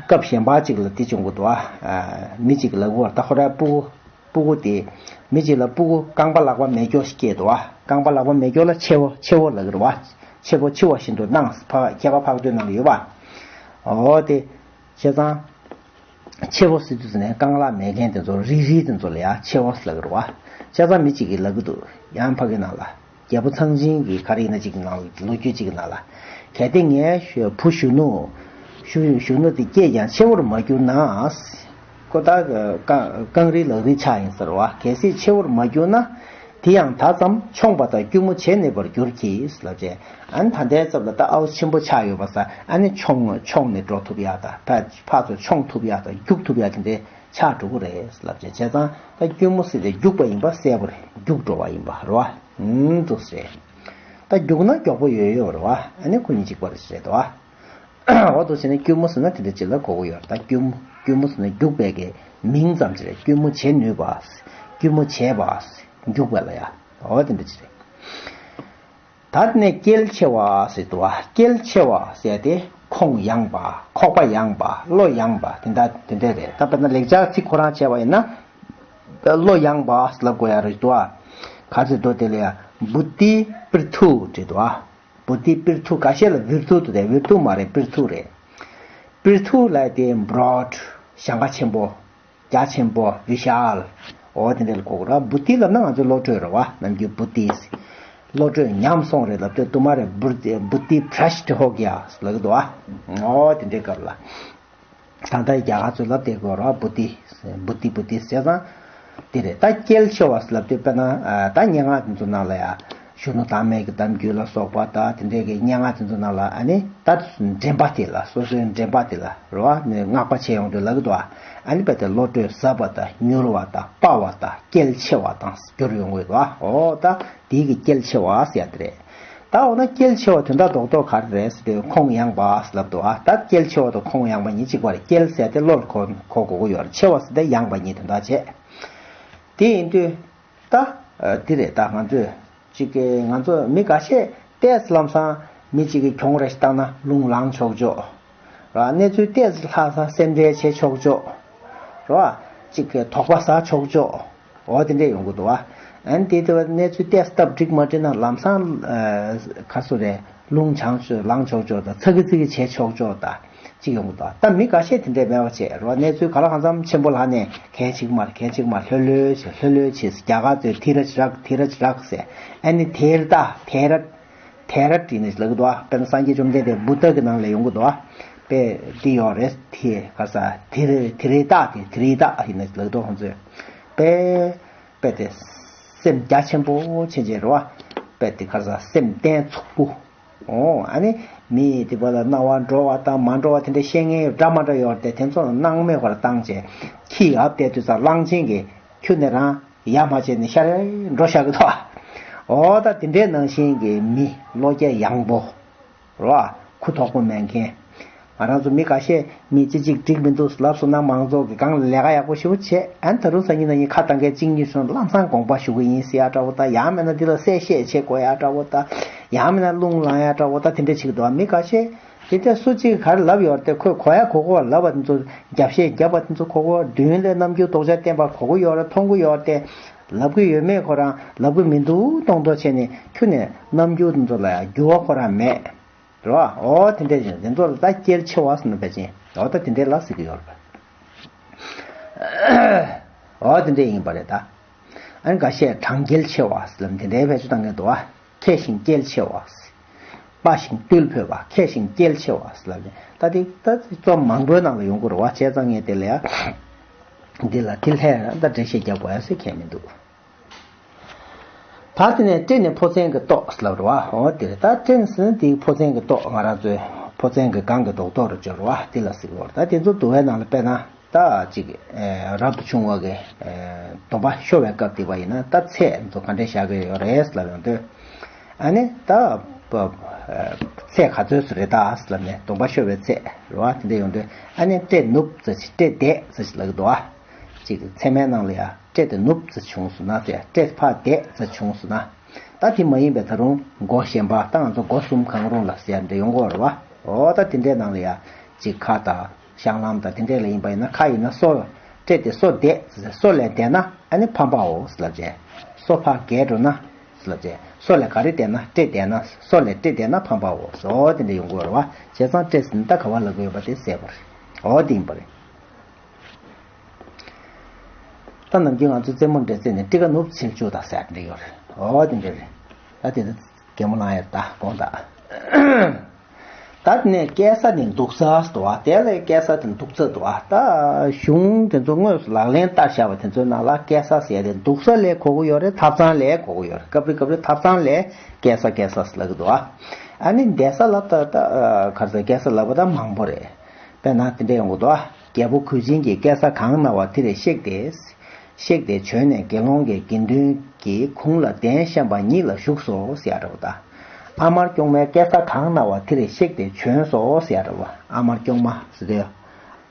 སྐབས་གཞན་པ་ཅིག་ལ་དེ་བྱུང་གི་འདུག་བ། མི་གཅིག་ལ་གོ་བར་ད་ཁོ་རའི་སྤུ་གུ། སྤུ་གུ་དེ། མི་གཅིག་ལ་སྤུ་གུ་རྐང་པ་ལག་པ་མེད་སྐྱོ་ཞིག་སྐྱེས་འདུག་བ། རྐང་པ་ལག་པ་མེད་སྐྱོ་ལ་མཆེ་བོ་མཆེ་བོ་ལབ་ཀྱི་རེད་བ། མཆེ་བོ་མཆེ་བ་བཞིན་དུ་སྣང་ཕ་ཁྱད་པར་ཕག་ཏུའི་ནང་ལ་ཡོད་པ། འོ་དེ། བྱས་ཙང་། མཆེ་བོ་ཟེར་དུས་ནས་རྐང་ལག་མེད་མཁན་དེ་ཚོ་རིལ་རིལ་དེ་ཚོ་ལ་ཡང་མཆེ་བོ་ལབ་ཀྱི་རེད་བ། བྱས་ཙང་མི་གཅིག་གིས་ལབ་ཀྱི་འདུག་ཡང་ཕ་གི་ནང་ལ། རྒྱལ་པོ་ཚངས་ཆེན་གྱི་ག་རེ་ཡིན་ན་གཅིག་གི་ནང་ལ་ལོ་རྒྱུས་གཅིག་གི་ནང་ལ། གལ་ཏེ་ངའི་བུ་གཞོན་ནུ། གཞོན་གཞོན་ནུ་དེ་སྐྱེས་ཀྱང་མཆེ་བོར་མ་གྱུར་ན། ཁོ་ད་རྐང་རྐང་རིལ་ལག་རིལ་ཆགས་ཡིན་ཟེར་བ། གལ་སྲིད་མཆེ་བོར་མ་གྱུར་ན། དེ་ཡང་ད་ཙམ་མཆོངས་པ་དང་སྐྱུར་མོ་བྱེད་ནུས་པར་འགྱུར་གྱིས་ལབ་བྱས། ཨ་ནི་ད་ལྟའི་སྐབས་ལ་ད་ཨའུ་ཆེན་པོ་ཆགས་ཡོད་པ་ས་ཨ་ནི་མཆོངས་མཆོངས་ནས་འགྲོ་ཐུབ་ཡག་དང་ཕར་ཕར་ཚུར་མཆོངས་ཐུབ་ཡག་དང་རྒྱུག་ཐུབ་ཡག་དེ་འདྲའི་ཆགས་འགྲོ་གི་རེད་ལབ་བྱས། བྱས་ཙང་ད་སྐྱུར་མོ་ཟེར་ཏེ་རྒྱུག་པ་ཡིན་པ་གསལ་པོ་རེད། རྒྱུག་འགྲོ་བ་ཡིན་པ་རེད་བ། ཨུམ་འདུག་ཟེར། ད་རྒྱུག་ན་མགྱོགས་པོ་ཡོད་ཡོད་རེད་བ། ཨ་ནི་ཁོ་གཉིས་གཅིག་པ་རེད་ཟེར་དོ། འོ་འདུག་བྱས་ནས་སྐྱུར་མོ་ཟེར་ན་དེ་འདྲ་ཅིག་ལ་གོ་གི་ཡོད་རེད། ད་སྐྱུར་མོ་སྐྱུར་མོ་ཟེར་ན་རྒྱུག་པའི་གི་མིང་ཙམ་ཅིག་རེད། སྐྱུར་མོ་བྱེད་ནུས་པ། སྐྱུར་མོ་བྱས་པ། རྒྱུག་པ་ལ་ཡ། འོ་དེ་འདྲ་ཅིག་རེད། ད་དེ་ནས་སྐྱེལ་ཆེ་བ་ཟེར་འདུག་བ། སྐྱེལ་ཆེ་བ་ཟེར་ཏེ་ཁོང་ཡངས་པ། ཁོག་པ་ཡངས་པ། བློ་ཡངས་པ། དེ་འདྲ་དེ་འདྲ་རེད། ད་དཔེར་ན་ལེགས་སྦྱར་ཚིག་ཁོ་རང་བྱས་པ་ཡིན་ན། བློ་ཡངས་པ་ལབ་དགོས་ཡ་རེད་འདུག་བ། ག་ཚོད་འདུག་དེ་ལ་ཡ་བུ་ཏི་པིར་ཐུ་རེད་འདུག་བ། བུ་ཏི་པིར་ཐུ། ཁ་ཤས་ལ་བིར་ཐུ་དུ་དེ་བིར་ཐུ་མ་རེད། པིར་ཐུ་རེད། པིར་ཐུ་ལབ་དེ་broad། གཞལ་ཁ་ཆེན་པོ། རྒྱ་ཆེན་པོ། བི་ཤཱལ། འོ་དེ་འདྲ་ལ་གོ་དགོས་ར། བུ་ཏི་ལབ་ན་ང་ཚོའི་བློ་གྲོས་རེད་བ། ནམ་རྒྱུན་བུ་ཏི། བློ་གྲོས་ཉམས་སོང་རེད་ལབ་དུས་དུ་མ་རེད། བུ་ཏི་བུ་ཏི་བྷྲཤ་ཏི་ཧོ་གི་ཡ་ལབ་གི་འདུག་ཨ། ཨོ་དེ་འདྲའི་སྐབས་ལ། ད་ལྟ་རྒྱ་གར་ཚོས་ལབ་བསྡད་དགོས་ར། བུ་ཏི་བུ་ཏི་བུ་ཏི་ཟེར་ཙང་། དེ་རེད། ད་སྐྱེལ་ཆེ་བ་ལབ་དུས་དཔེར་ན་ད་སྙན་ངག་དེ་ཚོ་ནང་ལ་ཡ། གཞོན་ནུ་དྭངས་མའི་གི་གཏམ་རྒྱུད་ལ་སོགས་པ་ད་དེ་འདྲའི་གི་སྙན་ངག་དེ་ཚོ་ནང་ལ་ཨ་ནི་ད་འདྲེན་པ་དེ་ལ་སོ་སོའི་འདྲེན་པ་དེ་ལ་རེད་བ། ནི་བསྔགས་པ་བྱེད་ཡོང་དུས་ལབ་གི་འདུག་ཨ། ཨ་ནི་དཔེ་དེ་བློ་གྲོས་ཟབ་པ་དང་མྱུར་བ་དང་དཔའ་བ་དང་སྐྱེལ་ཆེ་བ་དང་གྱུར་ཡོང་གི་འདུག་ཨ། ཨོ་ད་དེའི་གི་སྐྱེལ་ཆེ་བ་ཟེར་ཡ་དེ་རེད། ད་འོ་ན་སྐྱེལ་ཆེ་བ་དོན་དག་རྡོག་རྡོག་ག་རེ་རེད་ཟེར་དུས་ཁོང་ཡངས་པ་ལབ་འདུག་ཨ། ད་སྐྱེལ་ཆེ་བ་དང་ཁོང་ཡངས་པ་གཉིས་གཅིག་པ་རེད། སྐྱེལ་ཟེར་དེ་བློ་ལ་གོ་གོ་གི་ཡོད་རེད། ཆེ་བ་ཟེར་དེ་ཡངས་པ་གཉིས་དོན་དག་བྱས། དེ་ཡིན་དུས་ད་དེ་རེད། ད་ང་ཚོས་གཅིག་གི་ང་ཚོ་མི་འགའ་ཤས་ཏོག་ཙམ་ལམ་སང་མི་གཅིག་གི་གྱོང་རེ་ཞིག་བཏང་ན་རླུང་ལངས་ཆོག་ཆོག་ར། གནས་ཚུལ་ཏོག་ཙམ་ལྷག་སང་སེམས་ཁྲལ་བྱེད་ཆོག་ཆོག་ར། གཅིག་གི་དོགས་པ་ཟ་ཆོག་ཆོག་འོ་དེ་འདྲས་ཡོང་གི་འདུག་བ། ཨ་ནི་དེ་དེ་བ་གནས་ཚུལ་ཏོག་ཙམ་སྟབས་འགྲིག་མ་འགྲིག་ན་ལམ་སང་ཨ་ག་སུ་རེད། རླུང་ཆང་ཆོག་ལངས་ཆོག་ཆོག་དང་ཚ་གི་ཚི་གི་བྱེད་ཆོག་ཆོག་དང་གཅིག་ཡོང་གི་འདུག་ད་མི་འགའ་ཤས་དེ་འདྲས་མེད་པ་བྱས་རོ། གནས་ཚུལ་ག་ལ་གང་འཚམ་ཆེན་པོ་ལྷག་ནས་གན་ཆིག་མར་གན་ཆིག་མར་ལྷོད་ལྷོད་བྱས་ལྷོད་ལྷོད་བྱས། རྒྱ་གར་ཚོས་དྷི་རཇ་རཀ་དྷི་རཇ་རཀ་ཟེར། ཨ་ནི་དྷེ་ར་ཏ་དྷེ་ར་དྷེ་ར་ཏི་ནས་ལབ་གི་འདུག་བ། དཔེར་ན་སངས་རྒྱས་བཅོམ་ལྡན་འདས་བུདྡྷ་གི་ནང་ལ་ཡོང་གི་འདུག་བ། དཔེ་འདི་ཡོད་རེད། དྷི་ག་ས་དྷི་རི་དྷི་རི་ཏ་དེ་དྷི་རི་ཏ་ཡིན་ནས་ལབ་གི་འདུག་ཁོང་ཚོས། དཔེ་དཔེ་དེ་སེམས་རྒྱ་ཆེན་པོ་ཆེན་ཆེན་རེད་བ། དཔེ་དེ་ག་ས་སེམས་བརྟན་ཚུགས་པོ། ཨོ་ཨ་ནི་མི་དེ་བ་ལ་སྣང་བ་འགྲོ་བ་དང་མ་འགྲོ་བ་དེ་འདྲ་ཤེས་མཁན་འདྲ་མ་འདྲ་ཡོད་རེད་དེ། དེ་ཚོ་ལ་སྣང་མེད་པར་བཏང་བྱས་ཁྱི་ཡབ་བསྡད་དུས་ཙང་གླང་ཆེན་གྱིས་ཁྱོད་ནི་རང་ཡ་མ་བྱས་ནས་ཤར་འགྲོ་བཞག་གི་འདུག་ཨོ་ད་དེ་འདྲའི་ནང་བཞིན་གྱི་མི་བློ་རྒྱ་ཡངས་པོ་རོ། ཁུ་དོག་པོ་མེད་མཁན། ང་རང་ཚོ་མི་ཁ་ཤས་མི་གཅིག་གཅིག་འགྲིག་མི་འདུག་ལབ་སོང་ན་མང་ཚོགས་ཀྱི་སྒང་ལ་ལས་ཀ་ཡག་པོ་ཞེ་པོ་བྱས། ཨ་ནི་ད་རུང་སང་ཉིན་གནངས་ཉིན་ཁ་བཏང་མཁན་གཅིག་གཉིས་སོང་ལམ་སང་དགོངས་པ་ཞུ་གི་ཡིན་ཟེར་ཡ་འདྲ་བོ་དང་། ཡང་མིན་ན་འདི་ལ་གསལ་བཤད་བྱེད་དགོས་ཡ་འདྲ་བོ་དང་། ཡང་མིན་ན་རླུང་ལངས་ཡ་འདྲ་བོ་དང་དེ་འདྲ་བྱེད་ཀྱི་འདུག་མི་ཁ་ཤས་དེ་འདྲ་སུ་གཅིག་གིས་ག་རེ་ལབ་ཡོད་རེད་དེ་ཁོས་གོ་ཡ་གོ་གོ་བ་ལབ་པ་དེ་ཚོ་རྒྱབ་བཤད་རྒྱབ་པ་དེ་ཚོ་གོ་གོ་མདུན་ལས་རྣམ་འགྱུར་རྡོག་རྩ་བསྟན་པ་གོ་གོ་ཡོད་རེད། མཐོང་གི་ཡོད་རེད་དེ། ལབ་གི་ཡོད་མེད་ཁོ་རང་ལབ་གི་མི་འདུག་མཐོང་མཐོང་བྱས་ནས་ཁྱོན་ནས་རྣམ་འགྱུར་དེ་ཚོ་ལ་ཡ་འགྱུར་བ་ཁོ་རང་མེད། རེད་བ། ཨོ་དེ་འདྲ་ཡིན། དེ་ཚོ་ལ་ད་སྐྱེལ་ཆེ་བ་ཟེར་ན་ཕལ་ཆེར་ཨོ་ད་དེ་འདྲའི་ལ་ཟེར་གི་ཡོད་རེད་པ། ཨོ་དེ་འདྲ་ཡིན་པ་རེད་ད། ཨ་ནི་འགའ་ཤས་གྲངས་འགྱེལ་ཆེ་བ་ཟེར་ལབ་དེ་འདྲའི་བེད་སྤྱོད་བཏང་གི་འདུག་བ། མཁས་ཤིང་སྐྱེལ་ཆེ་བ་ཟེར། དཔའ་ཞིང་རྟུལ་ཕོད་པ། མཁས་ཤིང་སྐྱེལ་ཆེ་བ་ཟེར་ལབ་ནས་ད་དེ་ད་རྩོམ་མང་པོའི་ནང་ལ་ཡོང་གི་རེད་བ། བྱས་ཙང་ངས་དེ་ལ་ཡ། འདི་ལ་དེ་ལྷས་ད་འགྲེལ་བཤད་རྒྱབ་དགོས་ཡ་ཟེར་མཁན་མི་འདུག་ད་དེ་ནས་སྤྲེ་ནི་ཕོ་མཚན་གྱི་ཏོག་ལབ་རེད་བ། འོ་དེ་རེད། ད་སྤྲེ་ནི་ཟེར་ན་དེའི་ཕོ་མཚན་གྱི་ཏོག་ང་རང་ཚོའི་ཕོ་མཚན་གྱི་སྒང་གི་རྡོག་རྡོག་རུ་སྦྱོར་བ་དེ་ལ་ཟེར་གྱི་ཡོད་རེད། ད་དེ་ཚོ་བསྡུ་བའི་ནང་ལ་དཔེར་ན་ད་ཅིག་ཨེ་རབ་ཏུ་བྱུང་བ་གི་ཨེ་སྡོམ་པ་ཤོར་བའི་སྐབས་དེ་བ་ཡིན་ན་ད་ཚད་ཚོ་ག་འདྲས་བཞག་གི་ཡོད་རེད་ལབ་ཡོང་དུས། ཨ་ནི་ད་ཚད་ག་ཚོད་སུ་རེད་ད་ལབ་ནས་སྡོམ་པ་ཤོར་བའི་ཚད་རེད་བ། དེ་འདྲས་ཡོང་དུས་ཨ་ནི་སྤྲེ་ནུབ་ཙམ་ཞིག་སྤྲེ་འདས་ཙམ་ཞིག་ལབ་ཀྱི་འདུག་བ། ཅིག་ཚད་མའི་ནང་ལ་ཡ་སྤྲེ་དེ་ནུབ་ཙམ་བྱུང་སོང་ན་ཟེར། སྤྲེ་ཕར་འདས་ཙམ་བྱུང་སོང་ན། ད་དེ་མ་ཡིན་པའི་ད་རུང་སྒོ་གཞན་པ་ད་ང་ཚོ་སྒོ་གསུམ་གང་རུང་ལ་ཟེར་འདྲ་ཡོང་གི་ཡོད་རེད་བ། འོ་ད་དེ་འདྲའི་ནང་ལ་ཡ་ཅིག་ཁ་དང་བཤང་ལམ་དང་དེ་འདྲས་ལ་ཡིན་པ་ཡིན་ན། ཁ་ཡིན་ན་སོ། སྤྲེ་དེ་སོ་འདས་ཟེར། སོ་ལས་འདས་ན་ཨ་ནི་ཕམ་པའོ་ཟེར་ལབ་བྱས། སོ་ཕར་རྒལ་འགྲོ་ན་ཟེར་ལབ་བྱས། སོ་ལས་ག་རེ་འདས་ན་སྤྲེ་འདས་ན་སོ་ལས་སྤྲེ་འདས་ན་ཕམ་པའོ་ཟེར། འོ་དེ་འདྲ་ཡོང་གི་ཡོད་རེད་བ། བྱས་ཙང་སྤྲེ་ཟེར་ན་ད་ག་བ་ལབ་ཀྱི་ཡོད་པ་དེ་གསལ་པོ་རེད། འོ་དེ་ཡིན་པ་རེད། ད་ནམ་རྒྱུན་ང་ཚོ་རྩེད་མོ་འདྲ་རྩེས་ནས་སྤྲེ་ཁ་ནུབ་ཕྱིར་བཅུག་དང་ཟེར་འདྲ་ཡོད་རེད། འོ་དེ་འདྲ་རེད། ད་དེ་ད་གད་མོ་ལངས་ཡོད་ད་དགོངས་དག་ད་དེ་ནས་སྐྱེལ་ས་ནས་འདུག་ས་འདུག་བ། དེ་ལས་སྐྱེལ་ས་དེ་འདུག་ས་འདུག་བ། ད་གཞུང་དེ་ཚོ་དངོས་སུ་ལག་ལེན་བསྟར་བཞག་པ་དེ་ཚོའི་ནང་ལ་སྐྱེལ་ས་ཟེར་ཡ་དེ་འདུག་ས་ལས་གོ་གི་ཡོད་རེད། ཐབ་ཚང་ལས་གོ་གི་ཡོད་རེད། སྐབས་རེ་སྐབས་རེ་ཐབ་ཚང་ལས་སྐྱེལ་ས་སྐྱེལ་ས་ཟེར་ལབ་གི་འདུག་བ། ཨ་ནི་འདས་ས་ལ་ད་ད་ག་རེ་ཟེར། སྐྱེལ་ས་ལབ་པ་ད་མང་པོ་རེད། དཔེར་ན་དེ་འདྲ་ཡོང་གི་འདུག་བ། རྒྱལ་པོ་གོས་ཆེན་གྱིས་སྐྱེལ་ས་གང་ན་བ་དེ་རེ་གཤེགས་ཏེ། གཤེགས་ཏེ་བྱོན་ནས་དགེ་སློང་གི་དགེ་འདུན་གྱི་གུང་ལ་གདན་བཤམས་པ་ཉིད་ལ་བཞུགས་སོ་ཟེར་ཡ་འདྲ་བོ་དང་། ཨ་མར་སྐྱོང་མའི་སྐྱེལ་ས་གང་ན་བ་དེ་རེ་གཤེགས་ཏེ་བྱོན་སོ་ཟེར་ཡ་འདྲ་བོ། ཨ་མར་སྐྱོང་མ་ཟེར་དུས།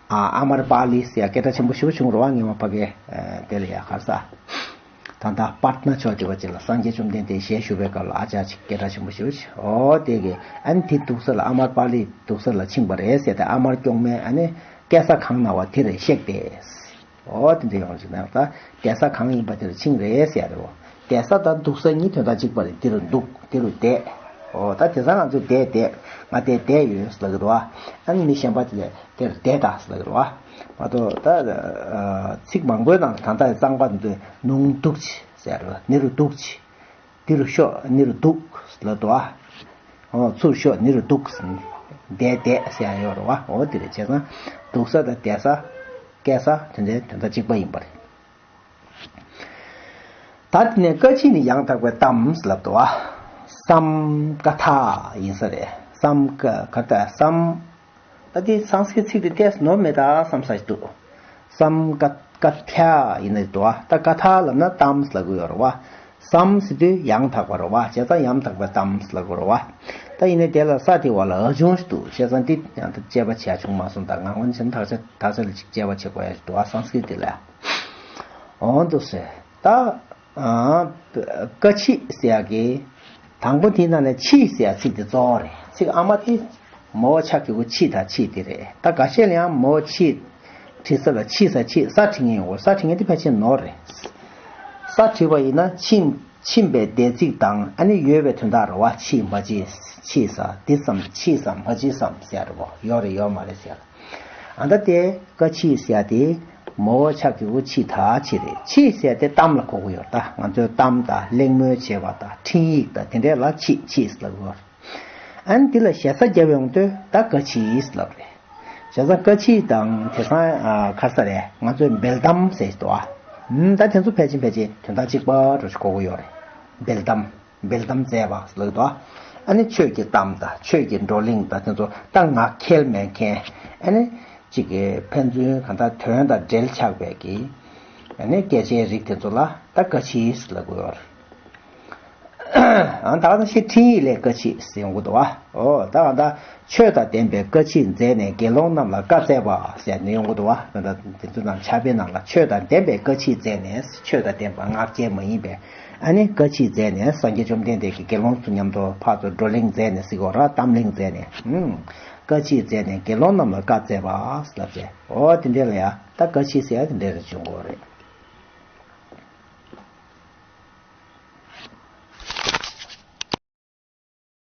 ཨ་ཨ་མར་པཱ་ལི་ཟེར་ཡ་སྐད་གྲགས་ཆེན་པོ་ཞེ་པོ་བྱུང་རེད་བ། སྔོན་མ་ཕ་གི་དེ་ལ་ཡ་ག་རེ་ཟེར། ད་ལྟ་པཱར་ཐ་ན་ཕྱོགས་དེ་བ་ཅིག་ལ་སངས་རྒྱས་བཅོམ་ལྡན་འདས་ཞལ་བཞུགས་པའི་སྐབས་ལ་ཨ་ཅག་ཅིག་སྐད་གྲགས་ཆེན་པོ་ཞེ་པོ་ཅིག་འོ་དེ་གི་ཨ་ནི་དེ་འདུག་ས་ལ་ཨ་མར་པཱ་ལི་འདུག་ས་ལ་ཕྱིན་པ་རེད་ཟེར་ཏེ། ཨ་མར་སྐྱོང་མའི་ཨ་ནི་སྐྱེལ་ས་གང་ན་བ་དེ་རེ་གཤེགས་ཏེ། འོ་དེ་འདྲ་ཡོང་ཅིག་ན་ད་བསྡད་ས་གང་ཡིན་པ་དེ་རུ་ཕྱིན་རེད་ཟེར་ཡ་རེད་བ། བསྡད་ས་དང་འདུག་ས་གཉིས་དོན་དག་གཅིག་པ་རེད། དེ་རུ་འདུག་དེ་རུ་བསྡད། འོ་ད་དེང་སང་ང་ཚོས་བསྡད་བསྡད་ང་བསྡད་བསྡད་ཡོད་ཟེར་ལབ་ཀྱི་འདུག་བ། ཨ་ནི་མི་གཞན་པ་དེ་ལས་དེར་བསྡད་ད་ཟེར་ལབ་ཀྱི་འདུག་བ། མ་གཏོགས་ད་ཚིག་མང་པོའི་ནང་ལ་ད་ལྟ་གཙང་པ་འདི་ནུང་འདུག་ཅི་ཟེར་རེད་བ། ནི་རུ་འདུག་ཅི། འདི་རུ་ཤོག་འདི་རུ་འདུག་ལབ་འདུག་བ། འོ་ཚུར་ཤོག་འདི་རུ་འདུག་བསྡད་བསྡད་ཟེར་ཡ་ཡོད་རེད་བ། འོ་དེ་རེད། བྱས་ཙང་འདུག་ས་དང་བསྡད་ས་བསྐྱལ་ས་དེ་འདྲའི་དོན་དག་གཅིག་པ་ཡིན་པ་རེད། ད་དེ་ནས་ཀ་ཕྱིས་ནི་ཡང་དག་པའི་གཏམ་ལབ་འདུག་བ། སམ་ཀ་ཐ་ཡིན་ས་རེད། སམ་ཀ་ག་ད་སམ། ད་དེ་སང་སྐྲྀཏ་ཚིག་དེ་ཏོག་ཙམ་ནོར་མེད་ད་བསམ་ས་ཞིག་འདུག་སམ་ཀ་ཀ་ཐ་ཡིན་ནི་འདུག་བ། ད་ཀ་ཐ་ལབ་ན་གཏམ་ལབ་གི་ཡོད་རེད་བ། སམ་ཟེར་དུས་ཡང་དག་པ་རེད་བ། བྱས་ཙང་ཡང་དག་པའི་གཏམ་ལབ་གི་རེད་བ། ད་ཡིན་ནའི་དེ་ལ་ས་དེ་བ་ལ་འ་ཆུང་ཞིག་འདུག་བྱས་ཙང་འདི་ཡང་ད་དཔྱད་པ་བྱས་བྱུང་མ་སོང་། ད་ང་འོན་ཆེན་དག་ཆ་དག་ཆ་ལ་ཅིག་དཔྱད་པ་བྱེད་དགོས་ཡ་ཞིག་འདུག་བ། སང་སྐྲྀཏ་དེ་ལ་ཡ། འོ་འདུག་སེ། ད་ཨ་ཀ་ཕྱིས་ཟེར་ཡ་གི་དང་པོ་དེའི་ནང་ནས་ཕྱིས་ཟེར་ཡ་ཚིག་དེ་གཙོ་བོ་རེད། ཚིག་ཨ་མ་དེ་མོ་ཆ་གི་གུ་ཕྱིས་དང་ཕྱིས་དེ་རེད། ད་འགའ་ཤས་ལ་ཡང་མོ་ཕྱིས་བྲིས་ས་ལ་ཕྱིས་ས་ཕྱིས་ས་བྲིས་མཁན་ཡོང་གོ། ས་བྲིས་མཁན་དེ་ཕལ་ཆེར་ནོར་རེད། ས་བྲིས་པ་ཡིན་ན་ཕྱིན་ཕྱིན་པའི་འདས་ཚིག་དང་ཨ་ནི་ཡོད་པའི་དོན་དག་རེད་བ། ཕྱིས་མ་ཕྱིས་ཕྱིས་ས་འདི་ཙམ་ཕྱིས་སམ་མ་ཕྱིས་སམ་ཟེར་ཡ་རེད་བ། ཡོད་རེད་ཡོད་མ་རེད་ཟེར་ཡ། ཨ་ད་དེ་ཀ་ཕྱིས་ཟེར་ཡ་དེ་མོ་ཆ་གི་གུ་ཕྱིས་ད་ཕྱིས་རེད། ཕྱིས་ཟེར་ཡ་དེ་གཏམ་ལ་གོ་གི་ཡོད། ད་ང་ཚོས་གཏམ་དང་གླེང་མོལ་བྱེད་པ་དང་འཕྲིན་ཡིག་དང་དེ་འདྲས་ལ་ཕྱིས་ཕྱིས་ལབ་གི་ཡོད། ཨ་ནི་དེ་ལ་ཞེ་ས་བརྒྱབ་ཡོང་དུས་ད་ཀ་ཕྱིས་ལབ་རེད། བྱས་ཙང་ཀ་ཕྱིས་དང་དེང་སང་ཨ་ཁ་ས་རེད། ང་ཚོས་འབེལ་གཏམ་ཟེར་གི་འདུག་ཨ། ཨུམ་ད་དེ་ཚོ་ཕལ་ཆེར་ཕལ་ཆེར་དོན་དག་གཅིག་པ་འདྲ་ཞིག་གོ་གི་ཡོད་རེད། འབེལ་གཏམ། འབེལ་གཏམ་མཛད་པ་ལབ་འདུག་ཨ། ཨ་ནི་ཆོས་ཀྱི་གཏམ་དང་ཆོས་ཀྱི་བགྲོ་གླེང་དང་དེ་ཚོ་ད་ངག་འཁྱལ་མེད་མཁན། ཨ་ནི་གཅིག་གི་ཕན་ཚུན་གང་ལྟར་དོན་དང་འབྲེལ་ཆགས་པའི་གི་ཨ་ནི་སྐད་ཆའི་རིགས་དེ་ཚོ་ལ་ད་ཀ་ཕྱིས་ལབ་དགོས་ཡོད་རེད། ཨ་ད་ག་ནང་བཞིན་འཕྲིན་ཡིག་ལས་ཀ་ཕྱིས་ཟེར་ཡོང་གི་འདུག་བ། ཨོ་ད་ག་ད་ཆོས་དང་ལྡན་པའི་ཀ་ཕྱིས་མཛད་ནས་དགེ་སློང་རྣམས་ལ་བཀའ་སྩལ་པ་ཟེར་ནས་ཡོང་གི་འདུག་བ། ད་དེ་ཚོ་ནང་ཕྱག་དཔེ་ནང་ལ་ཆོས་དང་ལྡན་པའི་ཀ་ཕྱིས་མཛད་ནས། ཆོས་དང་ལྡན་པ་ངག་འཁྱལ་མ་ཡིན་པའི་ཨ་ནི་ཀ་ཕྱིས་མཛད་ནས་སངས་རྒྱས་བཅོམ་ལྡན་འདས་ཀྱིས་དགེ་སློང་ཚོ་མཉམ་དུ་ཕར་ཚུར་བགྲོ་གླེང་མཛད་ནས་ཟེར་གོ་ར། གཏམ་གླེང་མཛད་ནས། ཨུམ། ཀ་ཕྱིས་མཛད་ནས་དགེ་སློང་རྣམས་ལ་བཀའ་སྩལ་པ་ལབ་ཟེར། ཨོ་དེ་འདྲས་ལ་ཡ་ད་ཀ་ཕྱིས་ཟེར་ཡ་དེ་འདྲས་རེ་བྱུང་གོ་རེད།